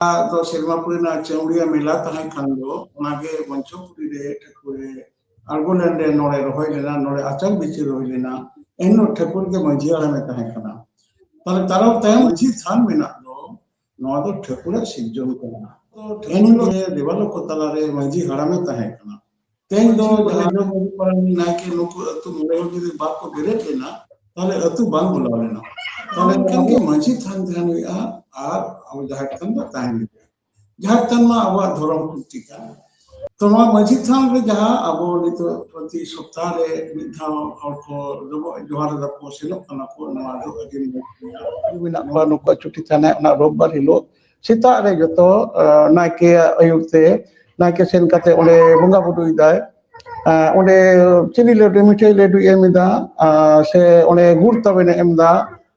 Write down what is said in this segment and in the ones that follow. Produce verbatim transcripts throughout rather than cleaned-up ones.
ᱫᱚ ᱥᱮᱨᱢᱟ ᱯᱩᱨᱤ ᱨᱮᱱᱟᱜ ᱪᱟᱹᱣᱲᱤᱭᱟ ᱢᱮᱞᱟ ᱛᱟᱦᱮᱸ ᱠᱷᱟᱱ ᱫᱚ, ᱚᱱᱟᱜᱮ ᱢᱚᱧᱪᱚᱯᱩᱨᱤ ᱨᱮ ᱴᱷᱟᱹᱠᱩᱨ ᱮ ᱟᱬᱜᱚ ᱞᱮᱱ ᱨᱮ ᱱᱚᱰᱮ ᱨᱚᱦᱚᱭ ᱞᱮᱱᱟ, ᱱᱚᱰᱮ ᱟᱪᱟᱨ ᱵᱤᱪᱟᱹᱨ ᱦᱩᱭ ᱞᱮᱱᱟ᱾ ᱮᱱᱦᱤᱞᱳᱜ ᱴᱷᱟᱹᱠᱩᱨ ᱜᱮ ᱢᱟᱹᱡᱷᱤ ᱦᱟᱲᱟᱢᱮ ᱛᱟᱦᱮᱸ ᱠᱟᱱᱟ᱾ ᱛᱟᱦᱞᱮ ᱛᱟᱨᱚᱠ ᱛᱟᱭᱚᱢ ᱢᱟᱹᱡᱷᱤ ᱛᱷᱟᱱ ᱢᱮᱱᱟᱜ ᱫᱚ, ᱱᱚᱣᱟ ᱫᱚ ᱴᱷᱟᱹᱠᱩᱨᱟᱜ ᱥᱤᱨᱡᱚᱱ ᱠᱟᱱᱟ᱾ ᱛᱚ ᱮᱱᱦᱤᱞᱳᱜ ᱫᱮᱣᱟᱞ ᱠᱚ ᱛᱟᱞᱟᱨᱮ ᱢᱟᱹᱡᱷᱤ ᱦᱟᱲᱟᱢᱮ ᱛᱟᱦᱮᱸ ᱠᱟᱱᱟ᱾ ᱛᱮᱦᱮᱧ ᱫᱚ ᱡᱟᱦᱟᱸ ᱫᱚ ᱢᱟᱹᱡᱷᱤ ᱯᱟᱨᱟᱱᱤᱠ ᱱᱟᱭᱠᱮ ᱱᱩᱠᱩ ᱟᱹᱛᱩ ᱢᱚᱬᱮ ᱦᱚᱲ ᱡᱩᱫᱤ ᱵᱟᱠᱚ ᱵᱮᱨᱮᱫ ᱞᱮᱱᱟ, ᱛᱟᱦᱞᱮ ᱟᱹᱛᱩ ᱵᱟᱝ ᱵᱚᱞᱚ ᱞᱮᱱᱟ᱾ ᱛᱟᱦᱞᱮ ᱮᱱᱠᱷᱟᱱ ᱜᱮ ᱢᱟᱹᱡᱷᱤ ᱛᱷᱟᱱ ᱛᱟᱦᱮᱱ ᱦᱩᱭᱩᱜᱼᱟ ᱟᱨ ᱟᱵᱚ ᱡᱟᱦᱮᱨ ᱛᱷᱟᱱ ᱫᱚ ᱛᱟᱦᱮᱱ ᱦᱩᱭᱩᱜᱼᱟ᱾ ᱡᱟᱦᱮᱨ ᱛᱷᱟᱱ ᱢᱟ ᱟᱵᱚᱣᱟᱜ ᱫᱷᱚᱨᱚᱢ ᱠᱩᱴᱷᱤ ᱠᱟᱱ᱾ ᱛᱚ ᱱᱚᱣᱟ ᱢᱟᱹᱡᱷᱤ ᱛᱷᱟᱱ ᱨᱮ ᱡᱟᱦᱟᱸ ᱟᱵᱚ ᱱᱤᱛᱚᱜ ᱯᱨᱚᱛᱤ ᱥᱚᱯᱛᱟᱦ ᱨᱮ ᱢᱤᱫ ᱫᱷᱟᱣ ᱦᱚᱲ ᱠᱚ ᱰᱚᱵᱚᱜ ᱡᱚᱦᱟᱨ ᱮᱫᱟ ᱠᱚ, ᱥᱮᱱᱚᱜ ᱠᱟᱱᱟ ᱠᱚ, ᱱᱚᱣᱟ ᱫᱚ ᱟᱹᱰᱤ ᱢᱚᱡᱽ ᱜᱮᱭᱟ᱾ ᱢᱮᱱᱟᱜ ᱠᱚᱣᱟ ᱱᱩᱠᱩᱣᱟᱜ ᱪᱷᱩᱴᱤ ᱛᱟᱦᱮᱱᱟ᱾ ᱚᱱᱟ ᱨᱳᱵᱵᱟᱨ ᱦᱤᱞᱳᱜ ᱥᱮᱛᱟᱜ ᱨᱮ ᱡᱚᱛᱚ, ᱟᱸ, ᱱᱟᱭᱠᱮᱭᱟᱜ ᱟᱹᱭᱩᱨ ᱛᱮ ᱱᱟᱭᱠᱮ ᱥᱮᱱ ᱠᱟᱛᱮ ᱚᱸᱰᱮ ᱵᱚᱸᱜᱟ ᱵᱩᱨᱩᱭᱮᱫᱟᱭ᱾ ᱟᱸ, ᱚᱸᱰᱮ ᱪᱤᱱᱤ ᱞᱟᱹᱰᱩ, ᱢᱤᱴᱷᱟᱹᱭ ᱞᱟᱹᱰᱩᱭ ᱮᱢ ᱮᱫᱟ, ᱟᱸ, ᱥᱮ ᱚᱸᱰᱮ ᱜᱩᱲ ᱛᱟᱵᱮᱱᱮ ᱮᱢ ᱮᱫᱟ᱾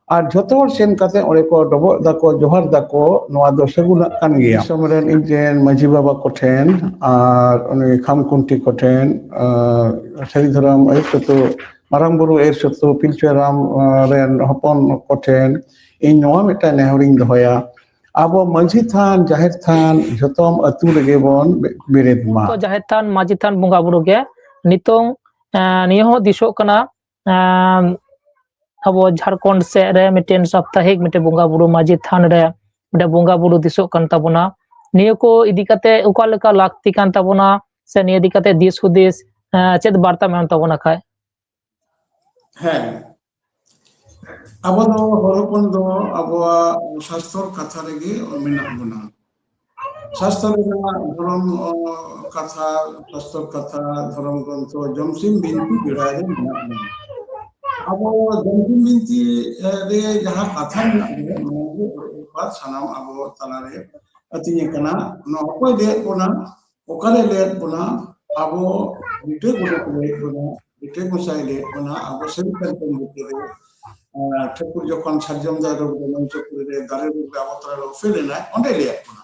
ᱟᱨ ᱡᱷᱚᱛᱚ ᱦᱚᱲ ᱥᱮᱱ ᱠᱟᱛᱮ ᱚᱸᱰᱮ ᱠᱚ ᱰᱚᱵᱚᱜ ᱫᱟᱠᱚ, ᱡᱚᱦᱟᱨ ᱫᱟᱠᱚ, ᱱᱚᱣᱟ ᱫᱚ ᱥᱟᱹᱜᱩᱱᱟᱜ ᱠᱟᱱ ᱜᱮᱭᱟ᱾ ᱫᱤᱥᱚᱢ ᱨᱮᱱ ᱤᱧ ᱨᱮᱱ ᱢᱟᱹᱡᱷᱤ ᱵᱟᱵᱟ ᱠᱚᱴᱷᱮᱱ ᱟᱨ ᱩᱱᱤ ᱠᱷᱟᱢ ᱠᱷᱩᱱᱴᱤ ᱠᱚᱴᱷᱮᱱ, ᱟᱨ ᱥᱟᱹᱨᱤ ᱫᱷᱚᱨᱚᱢ ᱟᱹᱭᱩᱨ ᱥᱩᱛᱩ, ᱢᱟᱨᱟᱝ ᱵᱩᱨᱩ ᱟᱹᱭᱩᱨ ᱥᱩᱛᱩ, ᱯᱤᱞᱪᱩ ᱦᱟᱲᱟᱢ, ᱟᱨ ᱨᱮᱱ ᱦᱚᱯᱚᱱ ᱠᱚᱴᱷᱮᱱ ᱤᱧ ᱱᱚᱣᱟ ᱢᱤᱫᱴᱟᱝ ᱱᱮᱦᱚᱨᱤᱧ ᱫᱚᱦᱚᱭᱟ, ᱟᱵᱚ ᱢᱟᱹᱡᱷᱤ ᱛᱷᱟᱱ, ᱡᱟᱦᱮᱨ ᱛᱷᱟᱱ ᱡᱷᱚᱛᱚᱢ ᱟᱹᱛᱩ ᱨᱮᱜᱮ ᱵᱚᱱ ᱵᱮ-, ᱵᱮᱨᱮᱫ ᱢᱟ᱾ ᱛᱚ ᱡᱟᱦᱮᱨ ᱛᱷᱟᱱ, ᱢᱟᱹᱡᱷᱤ ᱛᱷᱟᱱ ᱵᱚᱸᱜᱟ ᱵᱩᱨᱩ ᱜᱮ ᱱᱤᱛᱚᱝ, ᱮᱸ, ᱱᱤᱭᱟᱹ ᱦᱚᱸ ᱫᱤᱥᱚᱜ ᱠᱟᱱᱟ, ᱮᱸ, ᱟᱵᱚ ᱡᱷᱟᱲᱠᱷᱚᱸᱰ ᱥᱮᱫ ᱨᱮ ᱢᱤᱫᱴᱮᱱ ᱥᱟᱯᱛᱟᱦᱤᱠ ᱢᱤᱫᱴᱮᱱ ᱵᱚᱸᱜᱟ ᱵᱩᱨᱩ ᱢᱟᱹᱡᱷᱤ ᱛᱷᱟᱱ ᱨᱮ ᱢᱤᱫᱴᱮᱱ ᱵᱚᱸᱜᱟ ᱵᱩᱨᱩ ᱫᱤᱥᱚᱜ ᱠᱟᱱ ᱛᱟᱵᱚᱱᱟ᱾ ᱱᱤᱭᱟᱹ ᱠᱚ ᱤᱫᱤ ᱠᱟᱛᱮ ᱚᱠᱟ ᱞᱮᱠᱟ ᱞᱟᱹᱠᱛᱤ ᱠᱟᱱ ᱛᱟᱵᱚᱱᱟ, ᱥᱮ ᱱᱤᱭᱟᱹ ᱤᱫᱤ ᱠᱟᱛᱮ ᱫᱤᱥ ᱦᱩᱫᱤᱥ, ᱮᱸ, ᱪᱮᱫ ᱵᱟᱨᱛᱟ ᱢᱮᱱᱟᱜ ᱛᱟᱵᱚᱱᱟ ᱠᱷᱟᱡ? ᱦᱮᱸ, ᱟᱵᱚ ᱫᱚ ᱦᱚᱲ ᱦᱚᱯᱚᱱ ᱫᱚ ᱟᱵᱚᱣᱟᱜ ᱥᱟᱥᱛᱚᱨ ᱠᱟᱛᱷᱟ ᱨᱮᱜᱮ ᱢᱮᱱᱟᱜ ᱵᱚᱱᱟ᱾ ᱥᱟᱥᱛᱚᱨ ᱨᱮᱱᱟᱜ ᱫᱷᱚᱨᱚᱢ, ᱚ, ᱠᱟᱛᱷᱟ, ᱥᱟᱥᱛᱚᱨ ᱠᱟᱛᱷᱟ, ᱫᱷᱚᱨᱚᱢ ᱜᱨᱚᱱᱛᱷᱚ, ᱡᱚᱢᱥᱤᱢ ᱵᱤᱱᱛᱤ ᱵᱮᱲᱟᱭ ᱨᱮ ᱢᱮᱱᱟᱜ ᱵᱚᱱᱟ᱾ ᱟᱵᱚ ᱡᱚᱢᱥᱤᱢ ᱵᱤᱱᱛᱤ, ᱮ, ᱨᱮ ᱡᱟᱦᱟᱸ ᱠᱟᱛᱷᱟ ᱢᱮᱱᱟᱜ ᱵᱚᱱᱟ, ᱱᱚᱣᱟ ᱜᱮ ᱥᱟᱱᱟᱢ ᱟᱵᱚ ᱛᱟᱞᱟᱨᱮ ᱟᱹᱛᱤᱧ ᱟᱠᱟᱱᱟ᱾ ᱱᱚᱣᱟ ᱚᱠᱚᱭ ᱞᱟᱹᱭᱟᱫ ᱵᱚᱱᱟ? ᱚᱠᱟᱨᱮ ᱞᱟᱹᱭᱟᱫ ᱵᱚᱱᱟ? ᱟᱵᱚ ᱞᱤᱴᱟᱹ ᱜᱚᱰᱮᱛ ᱞᱟᱹᱭᱟᱫ ᱵᱚᱱᱟ, ᱞᱤᱴᱟᱹ ᱜᱚᱸᱥᱟᱭ ᱞᱟᱹᱭᱟᱫ ᱵᱚᱱᱟ, ᱟᱵᱚ ᱥᱟᱹᱨᱤ ᱠᱟᱱ ᱵᱩᱴᱟᱹ ᱨᱮ, ᱟᱨ ᱴᱷᱟᱹᱠᱩᱨ ᱡᱚᱠᱷᱚᱱ ᱥᱟᱨᱡᱚᱢ ᱫᱟᱨᱮ ᱨᱮ, ᱢᱚᱧᱪᱚᱯᱩᱨᱤ ᱨᱮ, ᱫᱟᱨᱮ ᱵᱩᱴᱟᱹ ᱨᱮ ᱟᱵᱚ ᱛᱟᱞᱟᱨᱮ ᱩᱯᱮᱞ ᱮᱱᱟᱭ, ᱚᱸᱰᱮ ᱞᱟᱹᱭᱟᱫ ᱵᱚᱱᱟ᱾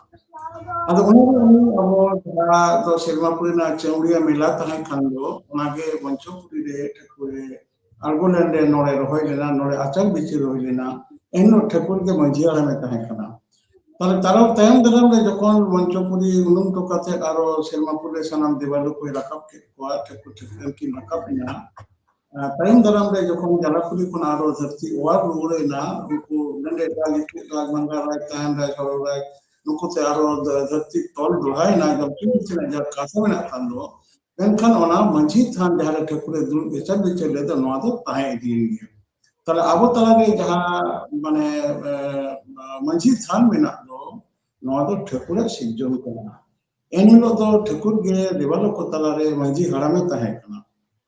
ᱟᱫᱚ ᱚᱱᱟ ᱫᱚ ᱩᱱᱤ ᱟᱵᱚ ᱡᱟᱦᱟᱸ ᱫᱚ ᱥᱮᱨᱢᱟ ᱯᱩᱨᱤ ᱨᱮᱱᱟᱜ ᱪᱟᱹᱣᱲᱤᱭᱟ ᱢᱮᱞᱟ ᱛᱟᱦᱮᱸ ᱠᱷᱟᱱ ᱫᱚ, ᱚᱱᱟᱜᱮ ᱢᱚᱧᱪᱚᱯᱩᱨᱤ ᱨᱮ ᱴᱷᱟᱹᱠᱩᱨ ᱮ ᱟᱬᱜᱚ ᱞᱮᱱ ᱨᱮ ᱱᱚᱰᱮ ᱨᱚᱦᱚᱭ ᱞᱮᱱᱟ, ᱱᱚᱰᱮ ᱟᱪᱟᱨ ᱵᱤᱪᱟᱹᱨ ᱦᱩᱭ ᱞᱮᱱᱟ᱾ ᱮᱱᱦᱤᱞᱳᱜ ᱴᱷᱟᱹᱠᱩᱨ ᱜᱮ ᱢᱟᱹᱡᱷᱤ ᱦᱟᱲᱟᱢᱮ ᱛᱟᱦᱮᱸ ᱠᱟᱱᱟ᱾ ᱛᱟᱦᱞᱮ ᱛᱟᱭᱚᱢ, ᱛᱟᱭᱚᱢ ᱫᱟᱨᱟᱢ ᱨᱮ ᱡᱚᱠᱷᱚᱱ ᱢᱚᱧᱪᱚᱯᱩᱨᱤ ᱩᱱᱩᱢ ᱦᱚᱴᱚ ᱠᱟᱛᱮ ᱟᱨᱚ ᱥᱮᱨᱢᱟᱯᱩᱨ ᱨᱮ ᱥᱟᱱᱟᱢ ᱫᱮᱵᱟᱞᱳᱠ ᱠᱚᱭ ᱨᱟᱠᱟᱵ ᱠᱮᱫ ᱠᱚᱣᱟ, ᱴᱷᱟᱹᱠᱩᱨ ᱴᱷᱟᱹᱠᱨᱟᱹᱱ ᱠᱤᱱ ᱨᱟᱠᱟᱵ ᱮᱱᱟ, ᱟᱨ ᱛᱟᱭᱚᱢ ᱫᱟᱨᱟᱢ ᱨᱮ ᱡᱚᱠᱷᱚᱱ ᱡᱟᱞᱟᱯᱩᱨᱤ ᱠᱷᱚᱱ ᱟᱨᱚ ᱫᱷᱟᱹᱨᱛᱤ ᱚᱣᱟᱨ ᱨᱩᱣᱟᱹᱲ ᱮᱱᱟ, ᱩᱱᱠᱩ ᱱᱚᱰᱮ ᱨᱟᱡᱽ, ᱨᱟᱡᱽ ᱢᱟᱸᱜᱟᱨ ᱨᱟᱡᱽ, ᱛᱟᱦᱮᱱ ᱨᱟᱡᱽ, ᱦᱚᱨᱚ ᱨᱟᱡᱽ, ᱱᱩᱠᱩ ᱛᱮ ᱟᱨᱚ ᱫᱷᱟᱹᱨᱛᱤ ᱛᱚᱞ ᱫᱚᱦᱲᱟᱭᱮᱱᱟ, ᱡᱚᱢᱥᱤᱢ ᱵᱤᱱᱛᱤ ᱨᱮᱱᱟᱜ ᱡᱟᱦᱟᱸ ᱠᱟᱛᱷᱟ ᱢᱮᱱᱟᱜ ᱠᱟᱱ ᱫᱚ, ᱢᱮᱱᱠᱷᱟᱱ ᱚᱱᱟ ᱢᱟᱹᱡᱷᱤ ᱛᱷᱟᱱ ᱡᱟᱦᱟᱸ ᱨᱮ ᱴᱷᱟᱹᱠᱩᱨᱮ ᱫᱩᱲᱩᱵ ᱵᱤᱪᱟᱹᱨ ᱵᱤᱪᱟᱹᱨ ᱞᱮᱫᱟ, ᱱᱚᱣᱟ ᱫᱚ ᱛᱟᱦᱮᱸ ᱤᱫᱤᱭᱮᱱ ᱜᱮᱭᱟ᱾ ᱛᱟᱦᱞᱮ ᱟᱵᱚ ᱛᱟᱞᱟᱨᱮ ᱡᱟᱦᱟᱸ ᱢᱟᱱᱮ, ᱮ, ᱢᱟᱹᱡᱷᱤ ᱛᱷᱟᱱ ᱢᱮᱱᱟᱜ ᱫᱚ, ᱱᱚᱣᱟ ᱫᱚ ᱴᱷᱟᱹᱠᱩᱨᱟᱜ ᱥᱤᱨᱡᱚᱱ ᱠᱟᱱᱟ᱾ ᱮᱱ ᱦᱤᱞᱳᱜ ᱫᱚ ᱴᱷᱟᱹᱠᱩᱨ ᱜᱮ ᱫᱮᱵᱟᱞᱳᱠ ᱠᱚ ᱛᱟᱞᱟᱨᱮ ᱢᱟᱹᱡᱷᱤ ᱦᱟᱲᱟᱢᱮ ᱛᱟᱦᱮᱸ ᱠᱟᱱᱟ᱾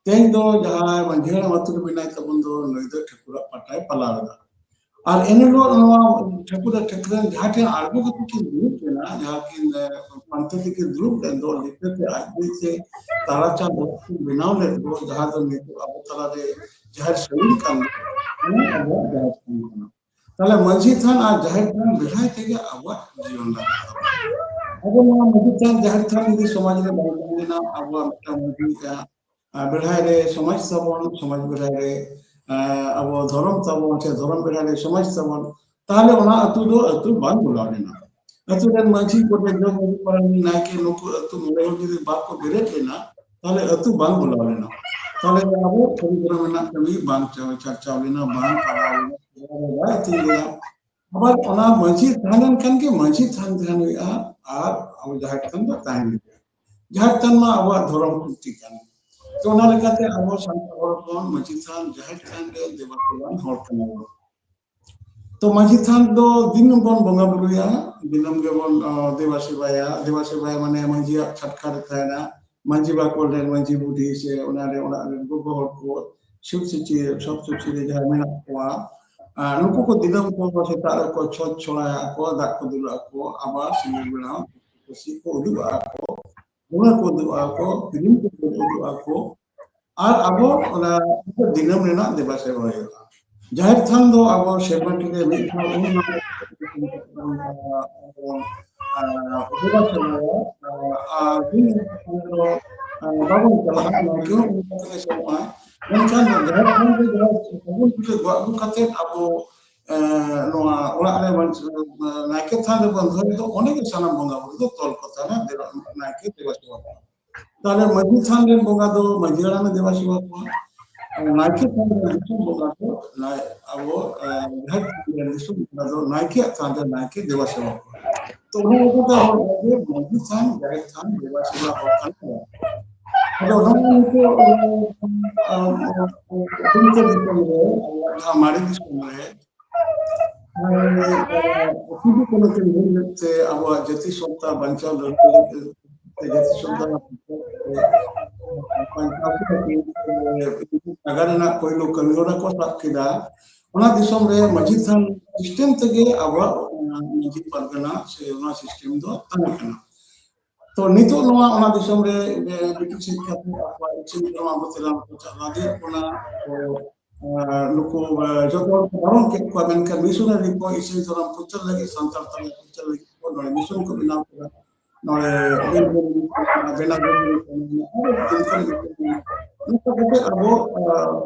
ᱛᱮᱦᱮᱧ ᱫᱚ ᱡᱟᱦᱟᱸᱭ ᱢᱟᱹᱡᱷᱤ ᱦᱟᱲᱟᱢ ᱟᱹᱛᱩ ᱨᱮ ᱢᱮᱱᱟᱭ ᱛᱟᱵᱚᱱ ᱫᱚ, ᱱᱩᱭ ᱫᱚ ᱴᱷᱟᱹᱠᱩᱨᱟᱜ ᱯᱟᱴᱟᱭ ᱯᱟᱞᱟᱣ ᱮᱫᱟ᱾ ᱟᱨ ᱮᱱ ᱦᱤᱞᱳᱜ ᱱᱚᱣᱟ ᱴᱷᱟᱹᱠᱩᱨ ᱟᱨ ᱴᱷᱟᱹᱠᱨᱟᱹᱱ ᱡᱟᱦᱟᱸ ᱴᱷᱮᱱ ᱟᱬᱜᱚ ᱠᱟᱛᱮ ᱠᱤᱱ ᱫᱩᱲᱩᱵ ᱞᱮᱱᱟ, ᱡᱟᱦᱟᱸ ᱠᱤᱱ, ᱮ, ᱯᱟᱱᱛᱮ ᱛᱮᱠᱤᱱ ᱫᱩᱲᱩᱵ ᱞᱮᱱ ᱫᱚ, ᱞᱤᱴᱟᱹ ᱛᱮ ᱟᱡ ᱛᱮ ᱛᱟᱨᱟ ᱪᱟᱸᱫ ᱚᱲᱟᱜ ᱠᱤᱱ ᱵᱮᱱᱟᱣ ᱞᱮᱫ ᱫᱚ, ᱡᱟᱦᱟᱸ ᱫᱚ ᱱᱤᱛᱚᱜ ᱟᱵᱚ ᱛᱟᱞᱟᱨᱮ ᱡᱟᱦᱮᱨ ᱥᱟᱹᱲᱤᱢ ᱠᱟᱱ ᱫᱚ, ᱚᱱᱟ ᱟᱵᱚᱣᱟᱜ ᱡᱟᱦᱮᱨ ᱛᱷᱟᱱ ᱠᱟᱱᱟ᱾ ᱛᱟᱦᱞᱮ ᱢᱟᱹᱡᱷᱤ ᱛᱷᱟᱱ ᱟᱨ ᱡᱟᱦᱮᱨ ᱛᱷᱟᱱ ᱵᱮᱲᱦᱟᱭ ᱛᱮᱜᱮ ᱟᱵᱚᱣᱟᱜ ᱡᱤᱭᱚᱱ ᱰᱟᱦᱟᱨ ᱛᱟᱵᱚᱱ᱾ ᱟᱵᱚ ᱱᱚᱣᱟ ᱢᱟᱹᱡᱷᱤ ᱛᱷᱟᱱ, ᱡᱟᱦᱮᱨ ᱛᱷᱟᱱ ᱡᱩᱫᱤ ᱥᱚᱢᱟᱡᱽ ᱨᱮ ᱵᱟᱝ ᱛᱟᱦᱮᱸ ᱞᱮᱱᱟ, ᱟᱵᱚᱣᱟᱜ ᱢᱤᱫᱴᱟᱝ ᱢᱟᱹᱡᱷᱤ, ᱟᱨ ᱵᱮᱲᱦᱟᱭ ᱨᱮ ᱥᱚᱢᱟᱡᱽ ᱛᱟᱵᱚᱱ, ᱥᱚᱢᱟᱡᱽ ᱵᱮᱲᱦᱟᱭ ᱨᱮ, ᱟᱸ, ᱟᱵᱚ ᱫᱷᱚᱨᱚᱢ ᱛᱟᱵᱚᱱ, ᱥᱮ ᱫᱷᱚᱨᱚᱢ ᱵᱮᱲᱦᱟᱭ ᱨᱮ ᱥᱚᱢᱟᱡᱽ ᱛᱟᱵᱚᱱ, ᱛᱟᱦᱞᱮ ᱚᱱᱟ ᱟᱹᱛᱩ ᱫᱚ ᱟᱹᱛᱩ ᱵᱟᱝ ᱵᱚᱞᱟᱣ ᱞᱮᱱᱟ᱾ ᱟᱹᱛᱩ ᱨᱮᱱ ᱢᱟᱹᱡᱷᱤ, ᱜᱚᱰᱮᱛ, ᱡᱚᱜᱽ ᱢᱟᱹᱡᱷᱤ, ᱯᱟᱨᱟᱱᱤᱠ, ᱱᱟᱭᱠᱮ, ᱱᱩᱠᱩ ᱟᱹᱛᱩ ᱢᱚᱬᱮ ᱦᱚᱲ ᱡᱩᱫᱤ ᱵᱟᱠᱚ ᱵᱮᱨᱮᱫ ᱞᱮᱱᱟ, ᱛᱟᱦᱞᱮ ᱟᱹᱛᱩ ᱵᱟᱝ ᱵᱚᱞᱟᱣ ᱞᱮᱱᱟ᱾ ᱛᱟᱦᱞᱮ ᱟᱵᱚ ᱥᱟᱹᱨᱤ ᱫᱷᱚᱨᱚᱢ ᱨᱮᱱᱟᱜ ᱠᱟᱹᱢᱤ ᱵᱟᱝ ᱪᱟᱨ-, ᱪᱟᱨᱪᱟᱣ ᱞᱮᱱᱟ, ᱵᱟᱝ ᱯᱟᱲᱟᱣ ᱞᱮᱱᱟ, ᱵᱟᱭ ᱟᱹᱛᱤᱧ ᱞᱮᱱᱟ᱾ ᱟᱵᱟᱨ ᱚᱱᱟ ᱢᱟᱹᱡᱷᱤ ᱛᱟᱦᱮᱸ ᱞᱮᱱᱠᱷᱟᱱ ᱜᱮ ᱢᱟᱹᱡᱷᱤ ᱛᱷᱟᱱ ᱛᱟᱦᱮᱱ ᱦᱩᱭᱩᱜᱼᱟ, ᱟᱨ ᱟᱵᱚ ᱡᱟᱦᱮᱨ ᱛᱷᱟᱱ ᱫᱚ ᱛᱟᱦᱮᱱ ᱦᱩᱭᱩᱜᱼᱟ᱾ ᱡᱟᱦᱮᱨ ᱛᱷᱟᱱ ᱢᱟ ᱟᱵᱚᱣᱟᱜ ᱫᱷᱚᱨᱚᱢ ᱠᱷᱩᱱᱴᱤ ᱠᱟᱱ᱾ ᱛᱚ ᱚᱱᱟ ᱞᱮᱠᱟᱛᱮ ᱟᱵᱚ ᱥᱟᱱᱛᱟᱲ ᱦᱚᱲ ᱦᱚᱯᱚᱱ ᱢᱟᱹᱡᱷᱤ ᱛᱷᱟᱱ, ᱡᱟᱦᱮᱨ ᱛᱷᱟᱱ ᱨᱮ ᱫᱮᱵᱟ ᱥᱮᱵᱟᱱ ᱦᱚᱲ ᱠᱟᱱᱟ ᱵᱚᱱ᱾ ᱛᱚ ᱢᱟᱹᱡᱷᱤ ᱛᱷᱟᱱ ᱫᱚ ᱫᱤᱱᱟᱹᱢ ᱵᱚᱱ ᱵᱚᱸᱜᱟ ᱵᱩᱨᱩᱭᱟ, ᱫᱤᱱᱟᱹᱢ ᱜᱮᱵᱚᱱ, ᱟᱸ, ᱫᱮᱵᱟ ᱥᱮᱵᱟᱭᱟ᱾ ᱫᱮᱵᱟ ᱥᱮᱵᱟᱭᱟ ᱢᱟᱱᱮ ᱢᱟᱹᱡᱷᱤᱭᱟᱜ ᱪᱷᱟᱴᱠᱟ ᱨᱮ ᱛᱟᱦᱮᱱᱟ, ᱢᱟᱹᱡᱷᱤ ᱵᱟᱠᱷᱳᱞ ᱨᱮᱱ ᱢᱟᱹᱡᱷᱤ ᱵᱩᱰᱷᱤ ᱥᱮ ᱚᱱᱟ ᱨᱮ ᱚᱲᱟᱜ ᱨᱮᱱ ᱜᱚᱜᱚ ᱦᱚᱲ ᱠᱚ, ᱥᱩᱠ ᱥᱩᱪᱤ, ᱥᱚᱛ ᱥᱩᱪᱤ ᱨᱮ ᱡᱟᱦᱟᱸᱭ ᱢᱮᱱᱟᱜ ᱠᱚᱣᱟ, ᱟᱨ ᱱᱩᱠᱩ ᱠᱚ ᱫᱤᱱᱟᱹᱢ ᱠᱚ ᱥᱮᱛᱟᱜ ᱨᱮᱠᱚ ᱪᱷᱚᱸᱪ ᱪᱷᱚᱲᱟᱭᱟ ᱠᱚ, ᱫᱟᱜ ᱠᱚ ᱫᱩᱞᱟᱜᱼᱟ ᱠᱚ, ᱟᱵᱟᱨ ᱥᱤᱸᱜᱟᱹᱲ ᱵᱮᱲᱟ ᱦᱚᱸ ᱠᱩᱥᱤ ᱠᱚ ᱩᱫᱩᱜ ᱟᱠᱚ, ᱵᱚᱸᱜᱟ ᱠᱚ ᱩᱫᱩᱜ ᱟᱠᱚ, ᱠᱤᱨᱤᱧ ᱠᱚ ᱩᱫᱩᱜ ᱟᱠᱚ, ᱟᱨ ᱟᱵᱚ ᱚᱱᱟ ᱫᱤᱱᱟᱹᱢ ᱨᱮᱱᱟᱜ ᱫᱮᱵᱟ ᱥᱮᱵᱟ ᱦᱩᱭᱩᱜᱼᱟ᱾ ᱡᱟᱦᱮᱨ ᱛᱷᱟᱱ ᱫᱚ ᱟᱵᱚ ᱥᱮᱨᱢᱟ ᱠᱤ ᱨᱮ ᱢᱤᱫ ᱫᱷᱟᱣ ᱩᱢ ᱱᱟᱲᱠᱟ ᱠᱟᱛᱮ ᱵᱚᱱ, ᱟᱨ, ᱟᱨ ᱫᱮᱵᱟ ᱥᱮᱵᱟᱭᱟ, ᱟᱨ ᱫᱤᱱ ᱫᱚ, ᱟᱨ, ᱵᱟᱵᱚᱱ ᱪᱟᱞᱟᱜᱼᱟ, ᱱᱟᱭᱠᱮ ᱦᱚᱸ ᱩᱢ ᱠᱟᱛᱮ ᱜᱮ ᱥᱮᱱᱚᱜᱼᱟ᱾ ᱢᱮᱱᱠᱷᱟᱱ ᱡᱟᱦᱮᱨ ᱛᱷᱟᱱ ᱨᱮ ᱡᱟᱦᱟᱸ ᱥᱟᱹᱜᱩᱱ ᱴᱷᱤᱞᱤ ᱜᱚᱜ ᱟᱹᱜᱩ ᱠᱟᱛᱮ ᱟᱵᱚ ᱱᱚᱣᱟ ᱚᱲᱟᱜ ᱨᱮ ᱵᱟᱝ, ᱱᱟᱭᱠᱮ ᱛᱷᱟᱱ ᱨᱮ ᱵᱚᱱ ᱫᱚᱦᱚᱭ ᱫᱚ, ᱚᱸᱰᱮ ᱜᱮ ᱥᱟᱱᱟᱢ ᱵᱚᱸᱜᱟ ᱵᱩᱨᱩ ᱫᱚ ᱛᱚᱞ ᱠᱚ ᱛᱟᱦᱮᱱᱟ, ᱫᱮᱵᱟ-, ᱱᱟᱭᱠᱮ ᱫᱮᱵᱟ ᱥᱮᱵᱟ ᱠᱚᱣᱟ᱾ ᱛᱟᱦᱞᱮ ᱢᱟᱹᱡᱷᱤ ᱛᱷᱟᱱ ᱨᱮᱱ ᱵᱚᱸᱜᱟ ᱫᱚ ᱢᱟᱹᱡᱷᱤ ᱦᱟᱲᱟᱢᱮ ᱫᱮᱵᱟ ᱥᱮᱵᱟ ᱠᱚᱣᱟ, ᱟᱨ ᱱᱟᱭᱠᱮ ᱛᱷᱟᱱ ᱨᱮᱱ ᱫᱤᱥᱚᱢ ᱵᱚᱸᱜᱟ ᱫᱚ ᱱᱟᱭ-, ᱟᱵᱚ, ᱮ, ᱡᱟᱦᱮᱨ ᱛᱷᱟᱱ ᱨᱮᱱ ᱫᱤᱥᱚᱢ ᱵᱚᱸᱜᱟ ᱫᱚ ᱱᱟᱭᱠᱮᱭᱟᱜ ᱛᱷᱟᱱ ᱨᱮ ᱱᱟᱭᱠᱮ ᱫᱮᱵᱟ ᱥᱮᱵᱟ ᱠᱚᱣᱟ᱾ ᱛᱚ ᱚᱱᱟ ᱞᱮᱠᱟᱛᱮ ᱟᱵᱚ ᱱᱚᱣᱟ ᱜᱮ ᱢᱟᱹᱡᱷᱤ ᱛᱷᱟᱱ, ᱡᱟᱦᱮᱨ ᱛᱷᱟᱱ, ᱫᱮᱵᱟ ᱥᱮᱵᱟ ᱦᱚᱲ ᱠᱟᱱᱟ ᱵᱚᱱ᱾ ᱟᱫᱚ ᱱᱚᱜᱼᱚᱭ ᱱᱤᱛᱚᱜ, ᱮ, ᱮ, ᱮ, ᱫᱤᱥᱚᱢ ᱨᱮ, ᱟᱵᱚᱣᱟᱜ ᱡᱟᱦᱟᱸ ᱢᱟᱨᱮ ᱫᱤᱥᱚᱢ ᱨᱮ, ᱮ, ᱮ, ᱥᱤᱫᱩ ᱠᱟᱹᱱᱦᱩ ᱠᱤᱱ ᱞᱟᱹᱲᱦᱟᱹᱭ ᱞᱮᱫ ᱛᱮ ᱟᱵᱚᱣᱟᱜ ᱡᱟᱹᱛᱤ ᱥᱟᱶᱛᱟ ᱵᱟᱧᱪᱟᱣ ᱞᱟᱹᱲᱦᱟᱹᱭ ᱞᱟᱹᱜᱤᱫ ᱛᱮ ᱡᱟᱹᱛᱤ ᱥᱟᱶᱛᱟ ᱵᱟᱧᱪᱟᱣ ᱞᱟᱹᱜᱤᱫ ᱛᱮ ᱱᱟᱜᱟᱨ ᱨᱮᱱᱟᱜ ᱯᱳᱭᱞᱳ ᱠᱟᱹᱢᱤ ᱦᱚᱨᱟ ᱠᱚ ᱥᱟᱵ ᱠᱮᱫᱟ᱾ ᱚᱱᱟ ᱫᱤᱥᱚᱢ ᱨᱮ ᱢᱟᱹᱡᱷᱤ ᱛᱷᱟᱱ system ᱛᱮᱜᱮ ᱟᱵᱚᱣᱟᱜ, ᱮ, ᱢᱟᱹᱡᱷᱤ ᱯᱟᱨᱜᱟᱱᱟ ᱥᱮ ᱚᱱᱟ system ᱫᱚ ᱛᱟᱦᱮᱸ ᱠᱟᱱᱟ᱾ ᱛᱚ ᱱᱤᱛᱚᱜ ᱱᱚᱣᱟ ᱚᱱᱟ ᱫᱤᱥᱚᱢ ᱨᱮ, ᱮ, ᱵᱨᱤᱴᱤᱥ ᱦᱮᱡ ᱠᱟᱛᱮ ᱟᱠᱚᱣᱟᱜ ᱤᱪᱷᱟᱹ ᱫᱷᱚᱨᱚᱢ ᱟᱵᱚ ᱪᱮᱛᱟᱱ ᱠᱚ ᱪᱟᱞᱟᱣ ᱤᱫᱤᱭᱮᱫ ᱵᱚᱱᱟ᱾ ᱛᱚ, ᱮ, ᱱᱩᱠᱩ, ᱮ, ᱡᱚᱛᱚ ᱦᱚᱲ ᱠᱚ ᱵᱟᱨᱚᱱ ᱠᱮᱫ ᱠᱚᱣᱟ, ᱢᱮᱱᱠᱷᱟᱱ ᱢᱤᱥᱚᱱᱟᱨᱤ ᱠᱚ ᱤᱥᱟᱹᱭ ᱫᱷᱚᱨᱚᱢ ᱯᱨᱚᱪᱟᱨ ᱞᱟᱹᱜᱤᱫ, ᱥᱟᱱᱛᱟᱲ ᱛᱟᱞᱟ ᱯᱨᱚᱪᱟᱨ ᱞᱟᱹᱜᱤᱫ ᱠᱚ ᱱᱚᱰᱮ ᱢᱤᱥᱚᱱ ᱠᱚ ᱵᱮᱱᱟᱣ ᱠᱮᱫᱟ᱾ ᱱᱚᱰᱮ ᱵᱮᱱᱟᱣ ᱱᱚᱝᱠᱟ ᱠᱟᱛᱮ ᱟᱵᱚ, ᱮ,